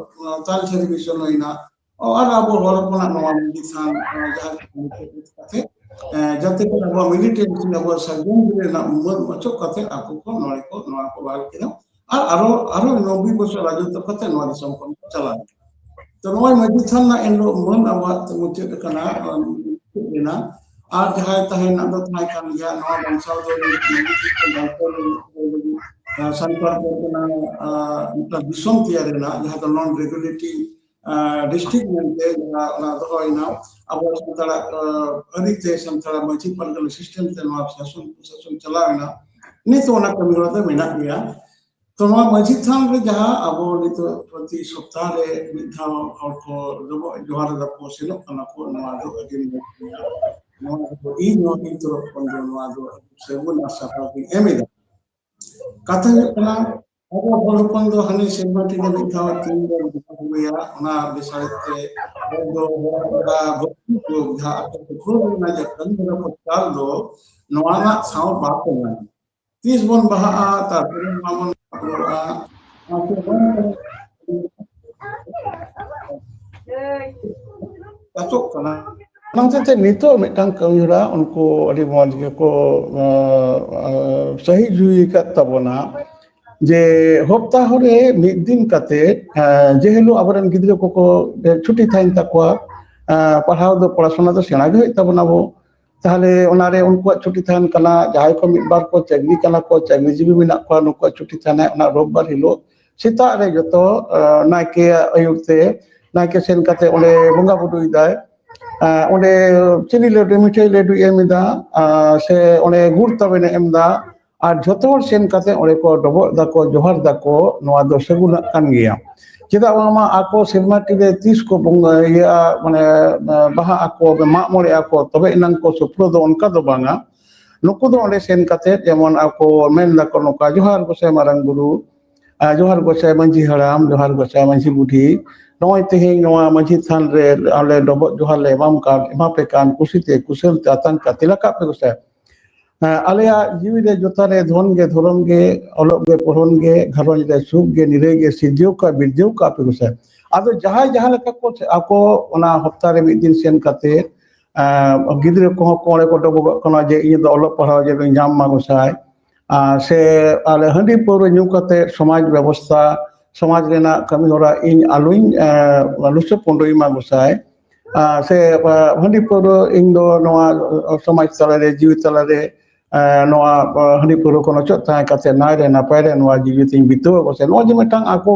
ᱛᱟᱞᱡᱷᱟᱹᱨᱤ ᱢᱤᱥᱚᱱ ᱦᱩᱭᱱᱟ᱾ ᱟᱨ ᱟᱵᱚ ᱦᱚᱲ ᱦᱚᱯᱚᱱᱟᱜ ᱱᱚᱣᱟ ᱢᱤᱫ ᱥᱟᱶ, ᱮ, ᱡᱟᱦᱟᱸ ᱠᱟᱛᱮ, ᱮ, ᱡᱟᱛᱮ ᱠᱚ ᱟᱵᱚᱣᱟᱜ militancy, ᱟᱵᱚᱣᱟᱜ ᱥᱟᱨᱡᱚᱢ ᱜᱤᱨᱟᱹ ᱨᱮᱱᱟᱜ ᱢᱟᱹᱱ ᱚᱪᱚᱜ ᱠᱟᱛᱮ ᱟᱠᱚ ᱠᱚ ᱱᱚᱰᱮ ᱠᱚ, ᱱᱚᱣᱟ ᱠᱚ ᱵᱟᱦᱟᱞ ᱠᱮᱫᱟ᱾ ᱟᱨ ᱟᱨᱚ, ᱟᱨᱚ ᱱᱚᱵᱵᱳᱭ ᱵᱚᱪᱷᱚᱨ ᱨᱟᱡᱚᱛᱵ ᱠᱟᱛᱮ ᱱᱚᱣᱟ ᱫᱤᱥᱚᱢ ᱠᱷᱚᱱ ᱠᱚ ᱪᱟᱞᱟᱣ ᱮᱱᱟ᱾ ᱛᱚ ᱱᱚᱜᱼᱚᱭ ᱢᱟᱹᱡᱷᱤ ᱛᱷᱟᱱ ᱨᱮᱱᱟᱜ ᱮᱱᱦᱤᱞᱳᱜ ᱢᱟᱹᱱ ᱟᱵᱚᱣᱟᱜ ᱢᱩᱪᱟᱹᱫ ᱟᱠᱟᱱᱟ, ᱢᱩᱪᱟᱹᱫ ᱮᱱᱟ᱾ ᱟᱨ ᱡᱟᱦᱟᱸᱭ ᱛᱟᱦᱮᱸ ᱨᱮᱱᱟᱜ ᱫᱚ ᱛᱟᱦᱮᱸ ᱠᱟᱱ ᱜᱮᱭᱟ, ᱱᱚᱣᱟ ᱵᱟᱧᱪᱟᱣ ᱫᱚ, ᱥᱟᱱᱛᱟᱲ ᱯᱟᱨᱜᱟᱱᱟ, ᱟ, ᱢᱤᱫᱴᱟᱝ ᱫᱤᱥᱚᱢ ᱛᱮᱭᱟᱨ ᱮᱱᱟ, ᱡᱟᱦᱟᱸ ᱫᱚ non regulative, ᱟ, district ᱢᱮᱱᱛᱮ ᱡᱟᱦᱟᱸ ᱚᱱᱟ ᱫᱚᱦᱚᱭᱮᱱᱟ᱾ ᱟᱵᱚ ᱥᱟᱱᱛᱟᱲᱟᱜ, ᱟ, ᱟᱹᱨᱤᱛᱮ, ᱥᱟᱱᱛᱟᱲᱟᱜ ᱢᱟᱹᱡᱷᱤ ᱯᱟᱨᱜᱟᱱᱟ system ᱛᱮ ᱱᱚᱣᱟ ᱥᱟᱥᱚᱱ ᱯᱨᱚᱥᱟᱥᱚᱱ ᱪᱟᱞᱟᱣ ᱮᱱᱟ᱾ ᱱᱤᱛ ᱦᱚᱸ ᱚᱱᱟ ᱠᱟᱹᱢᱤ ᱦᱚᱨᱟ ᱫᱚ ᱢᱮᱱᱟᱜ ᱜᱮᱭᱟ᱾ ᱛᱚ ᱱᱚᱣᱟ ᱢᱟᱹᱡᱷᱤ ᱛᱷᱟᱱ ᱨᱮ ᱡᱟᱦᱟᱸ ᱟᱵᱚ ᱱᱤᱛᱚᱜ ᱯᱨᱚᱛᱤ ᱥᱚᱯᱛᱟᱦ ᱨᱮ ᱢᱤᱫ ᱫᱷᱟᱣ ᱦᱚᱲ ᱠᱚ ᱰᱚᱵᱚᱜ ᱡᱚᱦᱟᱨ ᱮᱫᱟ ᱠᱚ, ᱥᱮᱱᱚᱜ ᱠᱟᱱᱟ ᱠᱚ, ᱱᱚᱣᱟ ᱫᱚ ᱟᱹᱰᱤ ᱢᱚᱡᱽ ᱜᱮᱭᱟ᱾ ᱱᱚᱣᱟ ᱫᱚ ᱤᱧ ᱦᱚᱸ ᱤᱧ ᱛᱚᱨᱚᱯ ᱠᱷᱚᱱ ᱫᱚ ᱱᱚᱣᱟ ᱫᱚ ᱥᱟᱹᱜᱩᱱ ᱟᱨ ᱥᱟᱨᱦᱟᱣ ᱤᱧ ᱮᱢ ᱮᱫᱟ᱾ ᱠᱟᱛᱷᱟ ᱦᱩᱭᱩᱜ ᱠᱟᱱᱟ, ᱟᱵᱚ ᱦᱚᱲ ᱦᱚᱯᱚᱱ ᱫᱚ ᱦᱟᱱᱮ ᱥᱮᱨᱢᱟ ᱴᱷᱤᱠ ᱢᱤᱫ ᱫᱷᱟᱣ ᱛᱤᱱ ᱵᱚᱱ ᱵᱚᱸᱜᱟ ᱵᱩᱨᱩᱭᱟ, ᱚᱱᱟ ᱵᱮᱥᱟᱨᱮ ᱛᱮ ᱟᱵᱚ ᱫᱚ ᱦᱚᱲ ᱵᱚᱸᱜᱟ ᱵᱷᱚᱠᱛᱤ ᱠᱚ ᱡᱟᱦᱟᱸ ᱟᱠᱚ ᱠᱚ ᱠᱷᱚᱡ ᱞᱮᱱᱟ ᱡᱮ ᱠᱟᱹᱢᱤ ᱦᱚᱨᱟ ᱠᱚ ᱪᱟᱞ ᱫᱚ, ᱱᱚᱣᱟ ᱨᱮᱱᱟᱜ ᱥᱟᱶ ᱵᱟᱠᱚ ᱧᱟᱢᱟ᱾ ᱛᱤᱥ ᱵᱚᱱ ᱵᱟᱦᱟᱜᱼᱟ, ᱛᱟᱨᱯᱚᱨᱮ ᱱᱚᱣᱟ ᱵᱚᱱ ᱵᱚᱸᱜᱟ ᱵᱩᱨᱩᱜᱼᱟ᱾ ᱚᱱᱟ ᱠᱚ ᱵᱟᱝ ᱪᱟᱥᱚᱜ ᱠᱟᱱᱟ᱾ ᱚᱱᱟ ᱦᱚᱛᱮᱡ ᱛᱮ ᱱᱤᱛᱚᱜ ᱢᱤᱫᱴᱟᱝ ᱠᱟᱹᱢᱤ ᱦᱚᱨᱟ ᱩᱱᱠᱩ ᱟᱹᱰᱤ ᱢᱚᱡᱽ ᱜᱮᱠᱚ ᱥᱟᱹᱦᱤ ᱡᱩᱦᱤ ᱟᱠᱟᱫ ᱛᱟᱵᱚᱱᱟ, ᱡᱮ ᱦᱚᱯᱛᱟᱦᱚ ᱨᱮ ᱢᱤᱫ ᱫᱤᱱ ᱠᱟᱛᱮ, ᱡᱮ ᱦᱤᱞᱳᱜ ᱟᱵᱚᱨᱮᱱ ᱜᱤᱫᱽᱨᱟᱹ ᱠᱚᱠᱚ ᱪᱷᱩᱴᱤ ᱛᱟᱦᱮᱱ ᱛᱟᱠᱚᱣᱟ, ᱯᱟᱲᱦᱟᱣ ᱫᱚ, ᱯᱚᱲᱟᱥᱩᱱᱟ ᱫᱚ ᱥᱮᱬᱟ ᱜᱮ ᱦᱩᱭᱩᱜ ᱛᱟᱵᱚᱱᱟ ᱟᱵᱚ᱾ ᱛᱟᱦᱚᱞᱮ ᱚᱱᱟᱨᱮ ᱩᱱᱠᱩᱣᱟᱜ ᱪᱷᱩᱴᱤ ᱛᱟᱦᱮᱱ ᱠᱟᱱᱟ, ᱡᱟᱦᱟᱸᱭ ᱠᱚ ᱢᱤᱫ ᱵᱟᱨ ᱠᱚ ᱪᱟᱹᱠᱨᱤ ᱠᱟᱱᱟ ᱠᱚ, ᱪᱟᱹᱠᱨᱤᱡᱤᱵᱤ ᱢᱮᱱᱟᱜ ᱠᱚᱣᱟ, ᱱᱩᱠᱩᱣᱟᱜ ᱪᱷᱩᱴᱤ ᱛᱟᱦᱮᱱᱟ ᱚᱱᱟ ᱨᱳᱵᱵᱟᱨ ᱦᱤᱞᱳᱜ ᱥᱮᱛᱟᱜ ᱨᱮ ᱡᱚᱛᱚ ᱱᱟᱭᱠᱮᱭᱟᱜ ᱟᱹᱭᱩᱨ ᱛᱮ ᱱᱟᱭᱠᱮ ᱥᱮᱱ ᱠᱟᱛᱮ ᱚᱸᱰᱮ ᱵᱚᱸᱜᱟ ᱵᱩᱨᱩᱭᱮᱫᱟᱭ᱾ ᱚᱸᱰᱮ ᱪᱤᱱᱤ ᱞᱟᱹᱰᱩ, ᱢᱤᱴᱷᱟᱹᱭ ᱞᱟᱹᱰᱩᱭ ᱮᱢ ᱮᱫᱟ, ᱥᱮ ᱚᱸᱰᱮ ᱜᱩᱲ ᱛᱟᱵᱮᱱᱮ ᱮᱢ ᱮᱫᱟ᱾ ᱟᱨ ᱡᱷᱚᱛᱚ ᱦᱚᱲ ᱥᱮᱱ ᱠᱟᱛᱮ ᱚᱸᱰᱮ ᱠᱚ ᱰᱚᱵᱚᱜ ᱫᱟᱠᱚ, ᱡᱚᱦᱟᱨ ᱫᱟᱠᱚ, ᱱᱚᱣᱟ ᱫᱚ ᱥᱟᱹᱜᱩᱱᱟᱜ ᱠᱟᱱ ᱜᱮᱭᱟ᱾ ᱪᱮᱫᱟᱜ ᱵᱟᱝᱢᱟ ᱟᱠᱚ ᱥᱮᱨᱢᱟ ᱴᱤ ᱨᱮ ᱛᱤᱥ ᱠᱚ ᱵᱚᱸᱜᱟ ᱤᱭᱟᱹᱜᱼᱟ, ᱢᱟᱱᱮ ᱵᱟᱦᱟᱜ ᱟᱠᱚ, ᱢᱟᱜ ᱢᱚᱬᱮᱜ ᱟᱠᱚ, ᱛᱚᱵᱮ ᱮᱱᱟᱝ ᱠᱚ ᱥᱩᱯᱨᱚ ᱫᱚ, ᱚᱱᱠᱟ ᱫᱚ ᱵᱟᱝᱟ᱾ ᱱᱩᱠᱩ ᱫᱚ ᱚᱸᱰᱮ ᱥᱮᱱ ᱠᱟᱛᱮ ᱡᱮᱢᱚᱱ ᱟᱠᱚ ᱢᱮᱱ ᱫᱟᱠᱚ ᱱᱚᱝᱠᱟ, ᱡᱚᱦᱟᱨ ᱜᱚᱸᱥᱟᱭ ᱢᱟᱨᱟᱝ ᱵᱩᱨᱩ, ᱟᱨ ᱡᱚᱦᱟᱨ ᱜᱚᱸᱥᱟᱭ ᱢᱟᱹᱡᱷᱤ ᱦᱟᱲᱟᱢ, ᱡᱚᱦᱟᱨ ᱜᱚᱸᱥᱟᱭ ᱢᱟᱹᱡᱷᱤ ᱵᱩᱰᱷᱤ, ᱱᱚᱜᱼᱚᱭ ᱛᱮᱦᱮᱧ ᱱᱚᱣᱟ ᱢᱟᱹᱡᱷᱤ ᱛᱷᱟᱱ ᱨᱮ ᱟᱞᱮ ᱰᱚᱵᱚᱜ ᱡᱚᱦᱟᱨ ᱞᱮ ᱮᱢᱟᱢ ᱠᱟᱱ, ᱮᱢᱟ ᱯᱮ ᱠᱟᱱ, ᱠᱩᱥᱤᱛᱮ ᱠᱩᱥᱟᱹᱞ ᱛᱮ ᱟᱛᱟᱝ ᱠᱟᱛᱮ ᱨᱟᱠᱟᱵ ᱯᱮ ᱜᱚᱸᱥᱟᱭ᱾ ᱟᱞᱮᱭᱟᱜ ᱡᱤᱣᱤ ᱨᱮ ᱡᱚᱛᱟ ᱨᱮ ᱫᱷᱚᱱ ᱜᱮ ᱫᱷᱚᱨᱚᱢ ᱜᱮ, ᱚᱞᱚᱜ ᱜᱮ ᱯᱚᱲᱦᱚᱱ ᱜᱮ, ᱜᱷᱟᱨᱚᱸᱡᱽ ᱨᱮ ᱥᱩᱠ ᱜᱮ ᱱᱤᱨᱟᱹᱭ ᱜᱮ ᱥᱤᱨᱡᱟᱹᱣ ᱠᱟᱜ, ᱵᱤᱨᱡᱟᱹᱣ ᱠᱟᱜ ᱯᱮ ᱜᱚᱸᱥᱟᱭ᱾ ᱟᱫᱚ ᱡᱟᱦᱟᱸᱭ ᱡᱟᱦᱟᱸ ᱞᱮᱠᱟ ᱠᱚ, ᱟᱠᱚ ᱚᱱᱟ ᱦᱚᱯᱛᱟ ᱨᱮ ᱢᱤᱫ ᱫᱤᱱ ᱥᱮᱱ ᱠᱟᱛᱮ, ᱟᱸ, ᱜᱤᱫᱽᱨᱟᱹ ᱠᱚᱦᱚᱸ ᱠᱚ ᱚᱸᱰᱮ ᱠᱚ ᱰᱚᱵᱚᱜᱚᱜ ᱠᱟᱱᱟ ᱡᱮ ᱤᱧ ᱫᱚ ᱚᱞᱚᱜ ᱯᱟᱲᱦᱟᱣ ᱡᱮᱱᱚᱧ ᱧᱟᱢ ᱢᱟ ᱜᱚᱸᱥᱟᱭ᱾ ᱟᱨ ᱥᱮ ᱟᱞᱮ ᱦᱟᱺᱰᱤ ᱯᱟᱹᱣᱨᱟᱹ ᱧᱩ ᱠᱟᱛᱮ ᱥᱚᱢᱟᱡᱽ ᱵᱮᱵᱚᱥᱛᱷᱟ, ᱥᱚᱢᱟᱡᱽ ᱨᱮᱱᱟᱜ ᱠᱟᱹᱢᱤ ᱦᱚᱨᱟ ᱤᱧ ᱟᱞᱚᱧ, ᱮᱸ, ᱞᱩᱥᱟᱹ ᱯᱩᱸᱰᱩᱭ ᱢᱟ ᱜᱚᱸᱥᱟᱭ᱾ ᱟᱨ ᱥᱮ, ᱮᱸ, ᱦᱟᱺᱰᱤ ᱯᱟᱹᱣᱨᱟᱹ ᱤᱧ ᱫᱚ ᱱᱚᱣᱟ, ᱮᱸ, ᱥᱚᱢᱟᱡᱽ ᱛᱟᱞᱟᱨᱮ, ᱡᱤᱣᱤ ᱛᱟᱞᱟᱨᱮ, ᱮᱸ, ᱱᱚᱣᱟ, ᱮᱸ, ᱦᱟᱺᱰᱤ ᱯᱟᱹᱣᱨᱟᱹ ᱠᱷᱚᱱ ᱚᱪᱚᱜ ᱛᱟᱦᱮᱸ ᱠᱟᱛᱮ ᱱᱟᱭ ᱨᱮ ᱱᱟᱯᱟᱭ ᱨᱮ ᱱᱚᱣᱟ ᱡᱤᱣᱤ ᱛᱤᱧ ᱵᱤᱛᱟᱹᱣᱟ ᱜᱚᱸᱥᱟᱭ᱾ ᱱᱚᱣᱟ ᱡᱮ ᱢᱤᱫᱴᱟᱝ ᱟᱠᱚ,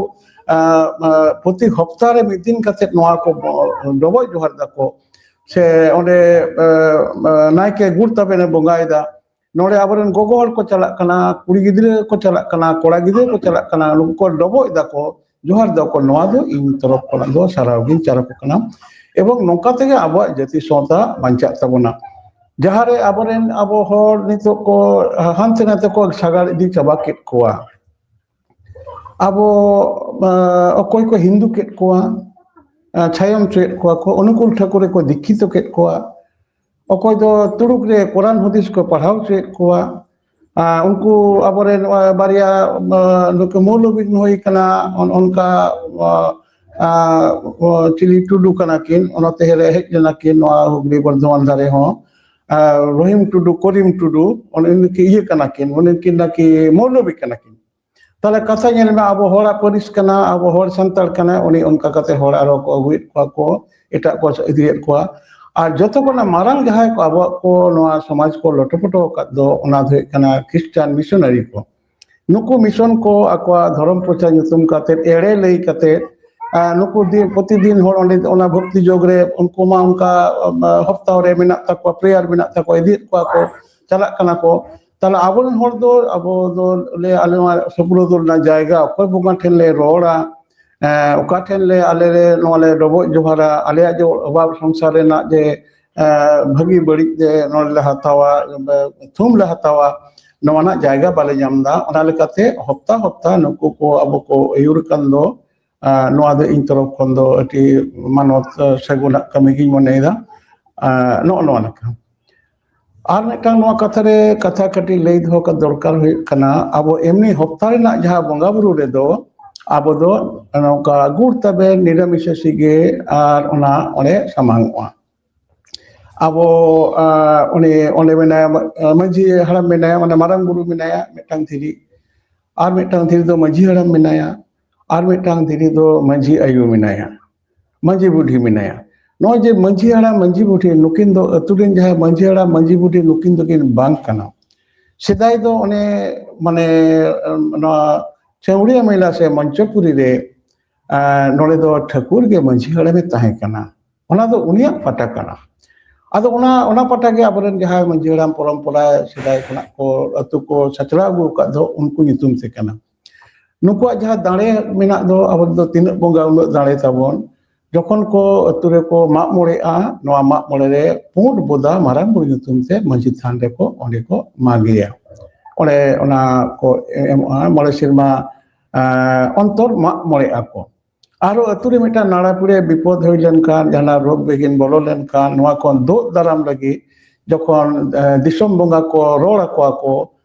ᱮᱸ, ᱮᱸ, ᱯᱨᱚᱛᱤ ᱦᱚᱯᱛᱟ ᱨᱮ ᱢᱤᱫ ᱫᱤᱱ ᱠᱟᱛᱮ ᱱᱚᱣᱟ ᱠᱚ ᱵᱚ-, ᱰᱚᱵᱚᱜ ᱡᱚᱦᱟᱨ ᱫᱟᱠᱚ᱾ ᱥᱮ ᱚᱸᱰᱮ, ᱮᱸ, ᱮᱸ, ᱱᱟᱭᱠᱮ ᱜᱩᱲ ᱛᱟᱵᱮᱱᱮ ᱵᱚᱸᱜᱟᱭᱮᱫᱟ᱾ ᱱᱚᱰᱮ ᱟᱵᱚᱨᱮᱱ ᱜᱚᱜᱚ ᱦᱚᱲ ᱠᱚ ᱪᱟᱞᱟᱜ ᱠᱟᱱᱟ, ᱠᱩᱲᱤ ᱜᱤᱫᱽᱨᱟᱹ ᱠᱚ ᱪᱟᱞᱟᱜ ᱠᱟᱱᱟ, ᱠᱚᱲᱟ ᱜᱤᱫᱽᱨᱟᱹ ᱠᱚ ᱪᱟᱞᱟᱜ ᱠᱟᱱᱟ, ᱱᱩᱠᱩ ᱠᱚ ᱰᱚᱵᱚᱜ ᱮᱫᱟ ᱠᱚ, ᱡᱚᱦᱟᱨ ᱫᱟᱠᱚ, ᱱᱚᱣᱟ ᱫᱚ ᱤᱧ ᱛᱚᱨᱚᱯ ᱠᱷᱚᱱᱟᱜ ᱫᱚ ᱥᱟᱨᱦᱟᱣ ᱜᱤᱧ ᱪᱟᱞ ᱟᱠᱚ ᱠᱟᱱᱟ᱾ ᱮᱵᱚᱝ ᱱᱚᱝᱠᱟ ᱛᱮᱜᱮ ᱟᱵᱚᱣᱟᱜ ᱡᱟᱹᱛᱤ ᱥᱟᱶᱛᱟ ᱵᱟᱧᱪᱟᱜ ᱛᱟᱵᱚᱱᱟ᱾ ᱡᱟᱦᱟᱸᱨᱮ ᱟᱵᱚᱨᱮᱱ ᱟᱵᱚ ᱦᱚᱲ ᱱᱤᱛᱚᱜ ᱠᱚ ᱦᱟᱱᱛᱮ ᱱᱟᱛᱮ ᱠᱚ ᱥᱟᱜᱟᱲ ᱤᱫᱤ ᱪᱟᱵᱟ ᱠᱮᱫ ᱠᱚᱣᱟ, ᱟᱵᱚ, ᱟᱸ, ᱚᱠᱚᱭ ᱠᱚ ᱦᱤᱱᱫᱩ ᱠᱮᱫ ᱠᱚᱣᱟ, ᱟᱸ, ᱪᱷᱟᱭᱚᱢ ᱦᱚᱪᱚᱭᱮᱫ ᱠᱚᱣᱟ ᱠᱚ, ᱚᱱᱩᱠᱩᱞ ᱴᱷᱟᱹᱠᱩᱨ ᱨᱮᱠᱚ ᱫᱤᱠᱠᱷᱤᱛᱚ ᱠᱮᱫ ᱠᱚᱣᱟ, ᱚᱠᱚᱭ ᱫᱚ ᱛᱩᱲᱩᱠ ᱨᱮ ᱠᱳᱨᱟᱱ ᱦᱚᱫᱤᱥ ᱠᱚ ᱯᱟᱲᱦᱟᱣ ᱦᱚᱪᱚᱭᱮᱫ ᱠᱚᱣᱟ᱾ ᱟᱸ, ᱩᱱᱠᱩ ᱟᱵᱚᱨᱮᱱ ᱱᱚᱣᱟ ᱵᱟᱨᱭᱟ, ᱟᱸ, ᱱᱩᱠᱩ ᱢᱳᱣᱞᱚᱵᱤ ᱠᱤᱱ ᱦᱩᱭ ᱠᱟᱱᱟ, ᱚᱱ-, ᱚᱱᱠᱟ, ᱟᱸ, ᱟᱨ ᱪᱤᱞᱤ ᱴᱩᱰᱩ ᱠᱟᱱᱟ ᱠᱤᱱ, ᱚᱱᱟ ᱛᱮᱦᱮ ᱨᱮ ᱦᱮᱡ ᱞᱮᱱᱟ ᱠᱤᱱ ᱱᱚᱣᱟ ᱦᱩᱜᱽᱞᱤ ᱵᱚᱨᱫᱷᱚᱢᱟᱱ ᱫᱷᱟᱨᱮ ᱦᱚᱸ᱾ ᱟᱨ ᱨᱚᱦᱤᱢ ᱴᱩᱰᱩ, ᱠᱚᱨᱤᱢ ᱴᱩᱰᱩ, ᱩᱱᱠᱤᱱ ᱤᱭᱟᱹ ᱠᱟᱱᱟ ᱠᱤᱱ, ᱩᱱᱠᱤᱱ ᱱᱟᱠᱤ ᱢᱳᱣᱞᱚᱵᱤ ᱠᱟᱱᱟ ᱠᱤᱱ᱾ ᱛᱟᱦᱚᱞᱮ ᱠᱟᱛᱷᱟ ᱧᱮᱞ ᱢᱮ, ᱟᱵᱚ ᱦᱚᱲᱟᱜ ᱯᱟᱹᱨᱤᱥ ᱠᱟᱱᱟ, ᱟᱵᱚ ᱦᱚᱲ ᱥᱟᱱᱛᱟᱲ ᱠᱟᱱᱟ, ᱩᱱᱤ ᱚᱱᱠᱟ ᱠᱟᱛᱮ ᱦᱚᱲ ᱟᱨᱦᱚᱸ ᱠᱚ ᱟᱹᱜᱩᱭᱮᱫ ᱠᱚᱣᱟ ᱠᱚ, ᱮᱴᱟᱜ ᱠᱚ ᱤᱫᱤᱭᱮᱫ ᱠᱚᱣᱟ᱾ ᱟᱨ ᱡᱚᱛᱚ ᱠᱷᱚᱱᱟᱜ ᱢᱟᱨᱟᱝ ᱡᱟᱦᱟᱸᱭ ᱠᱚ ᱟᱵᱚᱣᱟᱜ ᱠᱚ ᱱᱚᱣᱟ ᱥᱚᱢᱟᱡᱽ ᱠᱚ ᱞᱚᱴᱚᱯᱚᱴᱚ ᱟᱠᱟᱫ ᱫᱚ, ᱚᱱᱟ ᱫᱚ ᱦᱩᱭᱩᱜ ᱠᱟᱱᱟ ᱠᱷᱨᱤᱥᱴᱟᱱ ᱢᱤᱥᱚᱱᱟᱨᱤ ᱠᱚ᱾ ᱱᱩᱠᱩ ᱢᱤᱥᱚᱱ ᱠᱚ ᱟᱠᱚᱣᱟᱜ ᱫᱷᱚᱨᱚᱢ ᱯᱨᱚᱪᱟᱨ ᱧᱩᱛᱩᱢ ᱠᱟᱛᱮ, ᱮᱲᱮ ᱞᱟᱹᱭ ᱠᱟᱛᱮ, ᱟᱨ ᱱᱩᱠᱩ ᱫᱤᱱ, ᱯᱨᱚᱛᱤᱫᱤᱱ ᱦᱚᱲ ᱚᱸᱰᱮ ᱚᱱᱟ ᱵᱷᱚᱠᱛᱤ ᱡᱳᱜᱽ ᱨᱮ, ᱩᱱᱠᱩ ᱢᱟ ᱚᱱᱠᱟ, ᱟᱢ, ᱦᱚᱯᱛᱟᱦᱚ ᱨᱮ ᱢᱮᱱᱟᱜ ᱛᱟᱠᱚᱣᱟ, ᱯᱨᱮᱭᱟᱨ ᱢᱮᱱᱟᱜ ᱛᱟᱠᱚᱣᱟ, ᱤᱫᱤᱭᱮᱫ ᱠᱚᱣᱟ ᱠᱚ, ᱪᱟᱞᱟᱜ ᱠᱟᱱᱟ ᱠᱚ᱾ ᱛᱟᱦᱞᱮ ᱟᱵᱚᱨᱮᱱ ᱦᱚᱲ ᱫᱚ, ᱟᱵᱚ ᱫᱚ ᱞᱮ, ᱟᱞᱮ ᱱᱚᱣᱟ ᱥᱩᱯᱨᱚ ᱫᱚᱞ ᱨᱮᱱᱟᱜ ᱡᱟᱭᱜᱟ, ᱚᱠᱚᱭ ᱵᱚᱸᱜᱟ ᱴᱷᱮᱱ ᱞᱮ ᱨᱚᱲᱟ, ᱮᱸ, ᱚᱠᱟ ᱴᱷᱮᱱ ᱞᱮ, ᱟᱞᱮ ᱞᱮ, ᱱᱚᱣᱟ ᱞᱮ ᱰᱚᱵᱚᱜ ᱡᱚᱦᱟᱨᱟ, ᱟᱞᱮᱭᱟᱜ ᱡᱮ ᱚᱵᱷᱟᱵ ᱥᱚᱝᱥᱟᱨ ᱨᱮᱱᱟᱜ ᱡᱮ, ᱮᱸ, ᱵᱷᱟᱹᱜᱤ ᱵᱟᱹᱲᱤᱡ ᱡᱮ ᱱᱚᱰᱮ ᱞᱮ ᱦᱟᱛᱟᱣᱟ, ᱛᱷᱩᱢ ᱞᱮ ᱦᱟᱛᱟᱣᱟ, ᱱᱚᱣᱟ ᱨᱮᱱᱟᱜ ᱡᱟᱭᱜᱟ ᱵᱟᱞᱮ ᱧᱟᱢ ᱮᱫᱟ᱾ ᱚᱱᱟ ᱞᱮᱠᱟᱛᱮ ᱦᱚᱯᱛᱟ ᱦᱚᱯᱛᱟ ᱱᱩᱠᱩ ᱠᱚ ᱟᱵᱚ ᱠᱚ ᱟᱹᱭᱩᱨ ᱠᱟᱱ ᱫᱚ, ᱟᱸ, ᱱᱚᱣᱟ ᱫᱚ ᱤᱧ ᱛᱚᱨᱚᱯ ᱠᱷᱚᱱ ᱫᱚ ᱟᱹᱰᱤ ᱢᱟᱱᱚᱛ, ᱟᱸ, ᱥᱟᱹᱜᱩᱱᱟᱜ ᱠᱟᱹᱢᱤ ᱜᱤᱧ ᱢᱚᱱᱮᱭᱮᱫᱟ᱾ ᱟᱸ, ᱱᱚᱜᱼᱚ ᱱᱚᱣᱟ ᱞᱮᱠᱟ᱾ ᱟᱨ ᱢᱤᱫᱴᱟᱝ ᱱᱚᱣᱟ ᱠᱟᱛᱷᱟ ᱨᱮ ᱠᱟᱛᱷᱟ ᱠᱟᱹᱴᱤᱡ ᱞᱟᱹᱭ ᱫᱚᱦᱚ ᱠᱟᱜ ᱫᱚᱨᱠᱟᱨ ᱦᱩᱭᱩᱜ ᱠᱟᱱᱟ, ᱟᱵᱚ ᱮᱢᱱᱤ ᱦᱚᱯᱛᱟ ᱨᱮᱱᱟᱜ ᱡᱟᱦᱟᱸ ᱵᱚᱸᱜᱟ ᱵᱩᱨᱩ ᱨᱮᱫᱚ ᱟᱵᱚ ᱫᱚ ᱱᱚᱝᱠᱟ ᱜᱩᱲ ᱛᱟᱵᱮᱱ ᱱᱤᱨᱟᱢᱤᱥ ᱥᱤᱜᱮ ᱟᱨ ᱚᱱᱟ ᱚᱸᱰᱮ ᱥᱟᱢᱟᱝᱚᱜᱼᱟ᱾ ᱟᱵᱚ, ᱟᱸ, ᱩᱱᱤ ᱚᱸᱰᱮ ᱢᱮᱱᱟᱭᱟ, ᱢᱟ-, ᱢᱟᱹᱡᱷᱤ ᱦᱟᱲᱟᱢ ᱢᱮᱱᱟᱭᱟ, ᱢᱟᱱᱮ ᱢᱟᱨᱟᱝ ᱵᱩᱨᱩ ᱢᱮᱱᱟᱭᱟ ᱢᱤᱫᱴᱟᱝ ᱫᱷᱤᱨᱤ, ᱟᱨ ᱢᱤᱫᱴᱟᱝ ᱫᱷᱤᱨᱤ ᱫᱚ ᱢᱟᱹᱡᱷᱤ ᱦᱟᱲᱟᱢ ᱢᱮᱱᱟᱭᱟ, ᱟᱨ ᱢᱤᱫᱴᱟᱝ ᱫᱷᱤᱨᱤ ᱫᱚ ᱢᱟᱹᱡᱷᱤ ᱟᱭᱳ ᱢᱮᱱᱟᱭᱟ, ᱢᱟᱹᱡᱷᱤ ᱵᱩᱰᱷᱤ ᱢᱮᱱᱟᱭᱟ᱾ ᱱᱚᱜᱼᱚᱭ ᱡᱮ ᱢᱟᱹᱡᱷᱤ ᱦᱟᱲᱟᱢ, ᱢᱟᱹᱡᱷᱤ ᱵᱩᱰᱷᱤ, ᱱᱩᱠᱤᱱ ᱫᱚ ᱟᱹᱛᱩ ᱨᱮᱱ ᱡᱟᱦᱟᱸᱭ ᱢᱟᱹᱡᱷᱤ ᱦᱟᱲᱟᱢ, ᱢᱟᱹᱡᱷᱤ ᱵᱩᱰᱷᱤ, ᱱᱩᱠᱤᱱ ᱫᱚᱠᱤᱱ ᱵᱟᱝ ᱠᱟᱱᱟ᱾ ᱥᱮᱫᱟᱭ ᱫᱚ ᱚᱱᱮ, ᱢᱟᱱᱮ, ᱱᱚᱣᱟ ᱪᱟᱹᱣᱲᱤᱭᱟᱹ ᱢᱮᱞᱟ ᱥᱮ ᱢᱚᱧᱪᱚᱯᱩᱨᱤ ᱨᱮ, ᱟᱸ, ᱱᱚᱰᱮ ᱫᱚ ᱴᱷᱟᱹᱠᱩᱨ ᱜᱮ ᱢᱟᱹᱡᱷᱤ ᱦᱟᱲᱟᱢᱮ ᱛᱟᱦᱮᱸ ᱠᱟᱱᱟ᱾ ᱚᱱᱟ ᱫᱚ ᱩᱱᱤᱭᱟᱜ ᱯᱟᱴᱟ ᱠᱟᱱᱟ᱾ ᱟᱫᱚ ᱚᱱᱟ, ᱚᱱᱟ ᱯᱟᱴᱟ ᱜᱮ ᱟᱵᱚᱨᱮᱱ ᱡᱟᱦᱟᱸᱭ ᱢᱟᱹᱡᱷᱤ ᱦᱟᱲᱟᱢ ᱯᱚᱨᱚᱢᱯᱚᱨᱟ ᱥᱮᱫᱟᱭ ᱠᱷᱚᱱᱟᱜ ᱠᱚ ᱟᱹᱛᱩ ᱠᱚ ᱥᱟᱪᱞᱟᱣ ᱟᱹᱜᱩ ᱟᱠᱟᱫ ᱫᱚ, ᱩᱱᱠᱩ ᱧᱩᱛᱩᱢ ᱛᱮ ᱠᱟᱱᱟ᱾ ᱱᱩᱠᱩᱣᱟᱜ ᱡᱟᱦᱟᱸ ᱫᱟᱲᱮ ᱢᱮᱱᱟᱜ ᱫᱚ, ᱟᱵᱚ ᱫᱚ ᱛᱤᱱᱟᱹᱜ ᱵᱚᱸᱜᱟ ᱩᱱᱟᱹᱜ ᱫᱟᱲᱮ ᱛᱟᱵᱚᱱ᱾ ᱡᱚᱠᱷᱚᱱ ᱠᱚ ᱟᱹᱛᱩ ᱨᱮᱠᱚ ᱢᱟᱜ ᱢᱚᱬᱮᱜᱼᱟ, ᱱᱚᱣᱟ ᱢᱟᱜ ᱢᱚᱬᱮ ᱨᱮ ᱯᱩᱸᱰ ᱵᱚᱫᱟ ᱢᱟᱨᱟᱝ ᱵᱩᱨᱩ ᱧᱩᱛᱩᱢ ᱛᱮ ᱢᱟᱹᱡᱷᱤ ᱛᱷᱟᱱ ᱨᱮᱠᱚ, ᱚᱸᱰᱮ ᱠᱚ ᱢᱟᱜᱮᱭᱟ᱾ ᱚᱸᱰᱮ ᱚᱱᱟ ᱠᱚ ᱮᱢᱚᱜᱼᱟ, ᱢᱚᱬᱮ ᱥᱮᱨᱢᱟ, ᱮᱸ, ᱚᱱᱛᱚᱨ ᱢᱟᱜ ᱢᱚᱬᱮᱜ ᱟᱠᱚ᱾ ᱟᱨᱚ ᱟᱹᱛᱩ ᱨᱮ ᱢᱤᱫᱴᱟᱝ ᱱᱟᱲᱟ ᱯᱤᱲᱟᱹ ᱵᱤᱯᱚᱫ ᱦᱩᱭ ᱞᱮᱱᱠᱷᱟᱱ, ᱡᱟᱦᱟᱱᱟᱜ ᱨᱳᱜᱽ ᱵᱤᱜᱷᱤᱱ ᱵᱚᱞᱚ ᱞᱮᱱᱠᱷᱟᱱ, ᱱᱚᱣᱟ ᱠᱷᱚᱱ ᱫᱳᱜ ᱫᱟᱨᱟᱢ ᱞᱟᱹᱜᱤᱫ ᱡᱚᱠᱷᱚᱱ, ᱮᱸ, ᱫᱤᱥᱚᱢ ᱵᱚᱸᱜᱟ ᱠᱚ ᱨᱚᱲ ᱟᱠᱚᱣᱟ ᱠᱚ,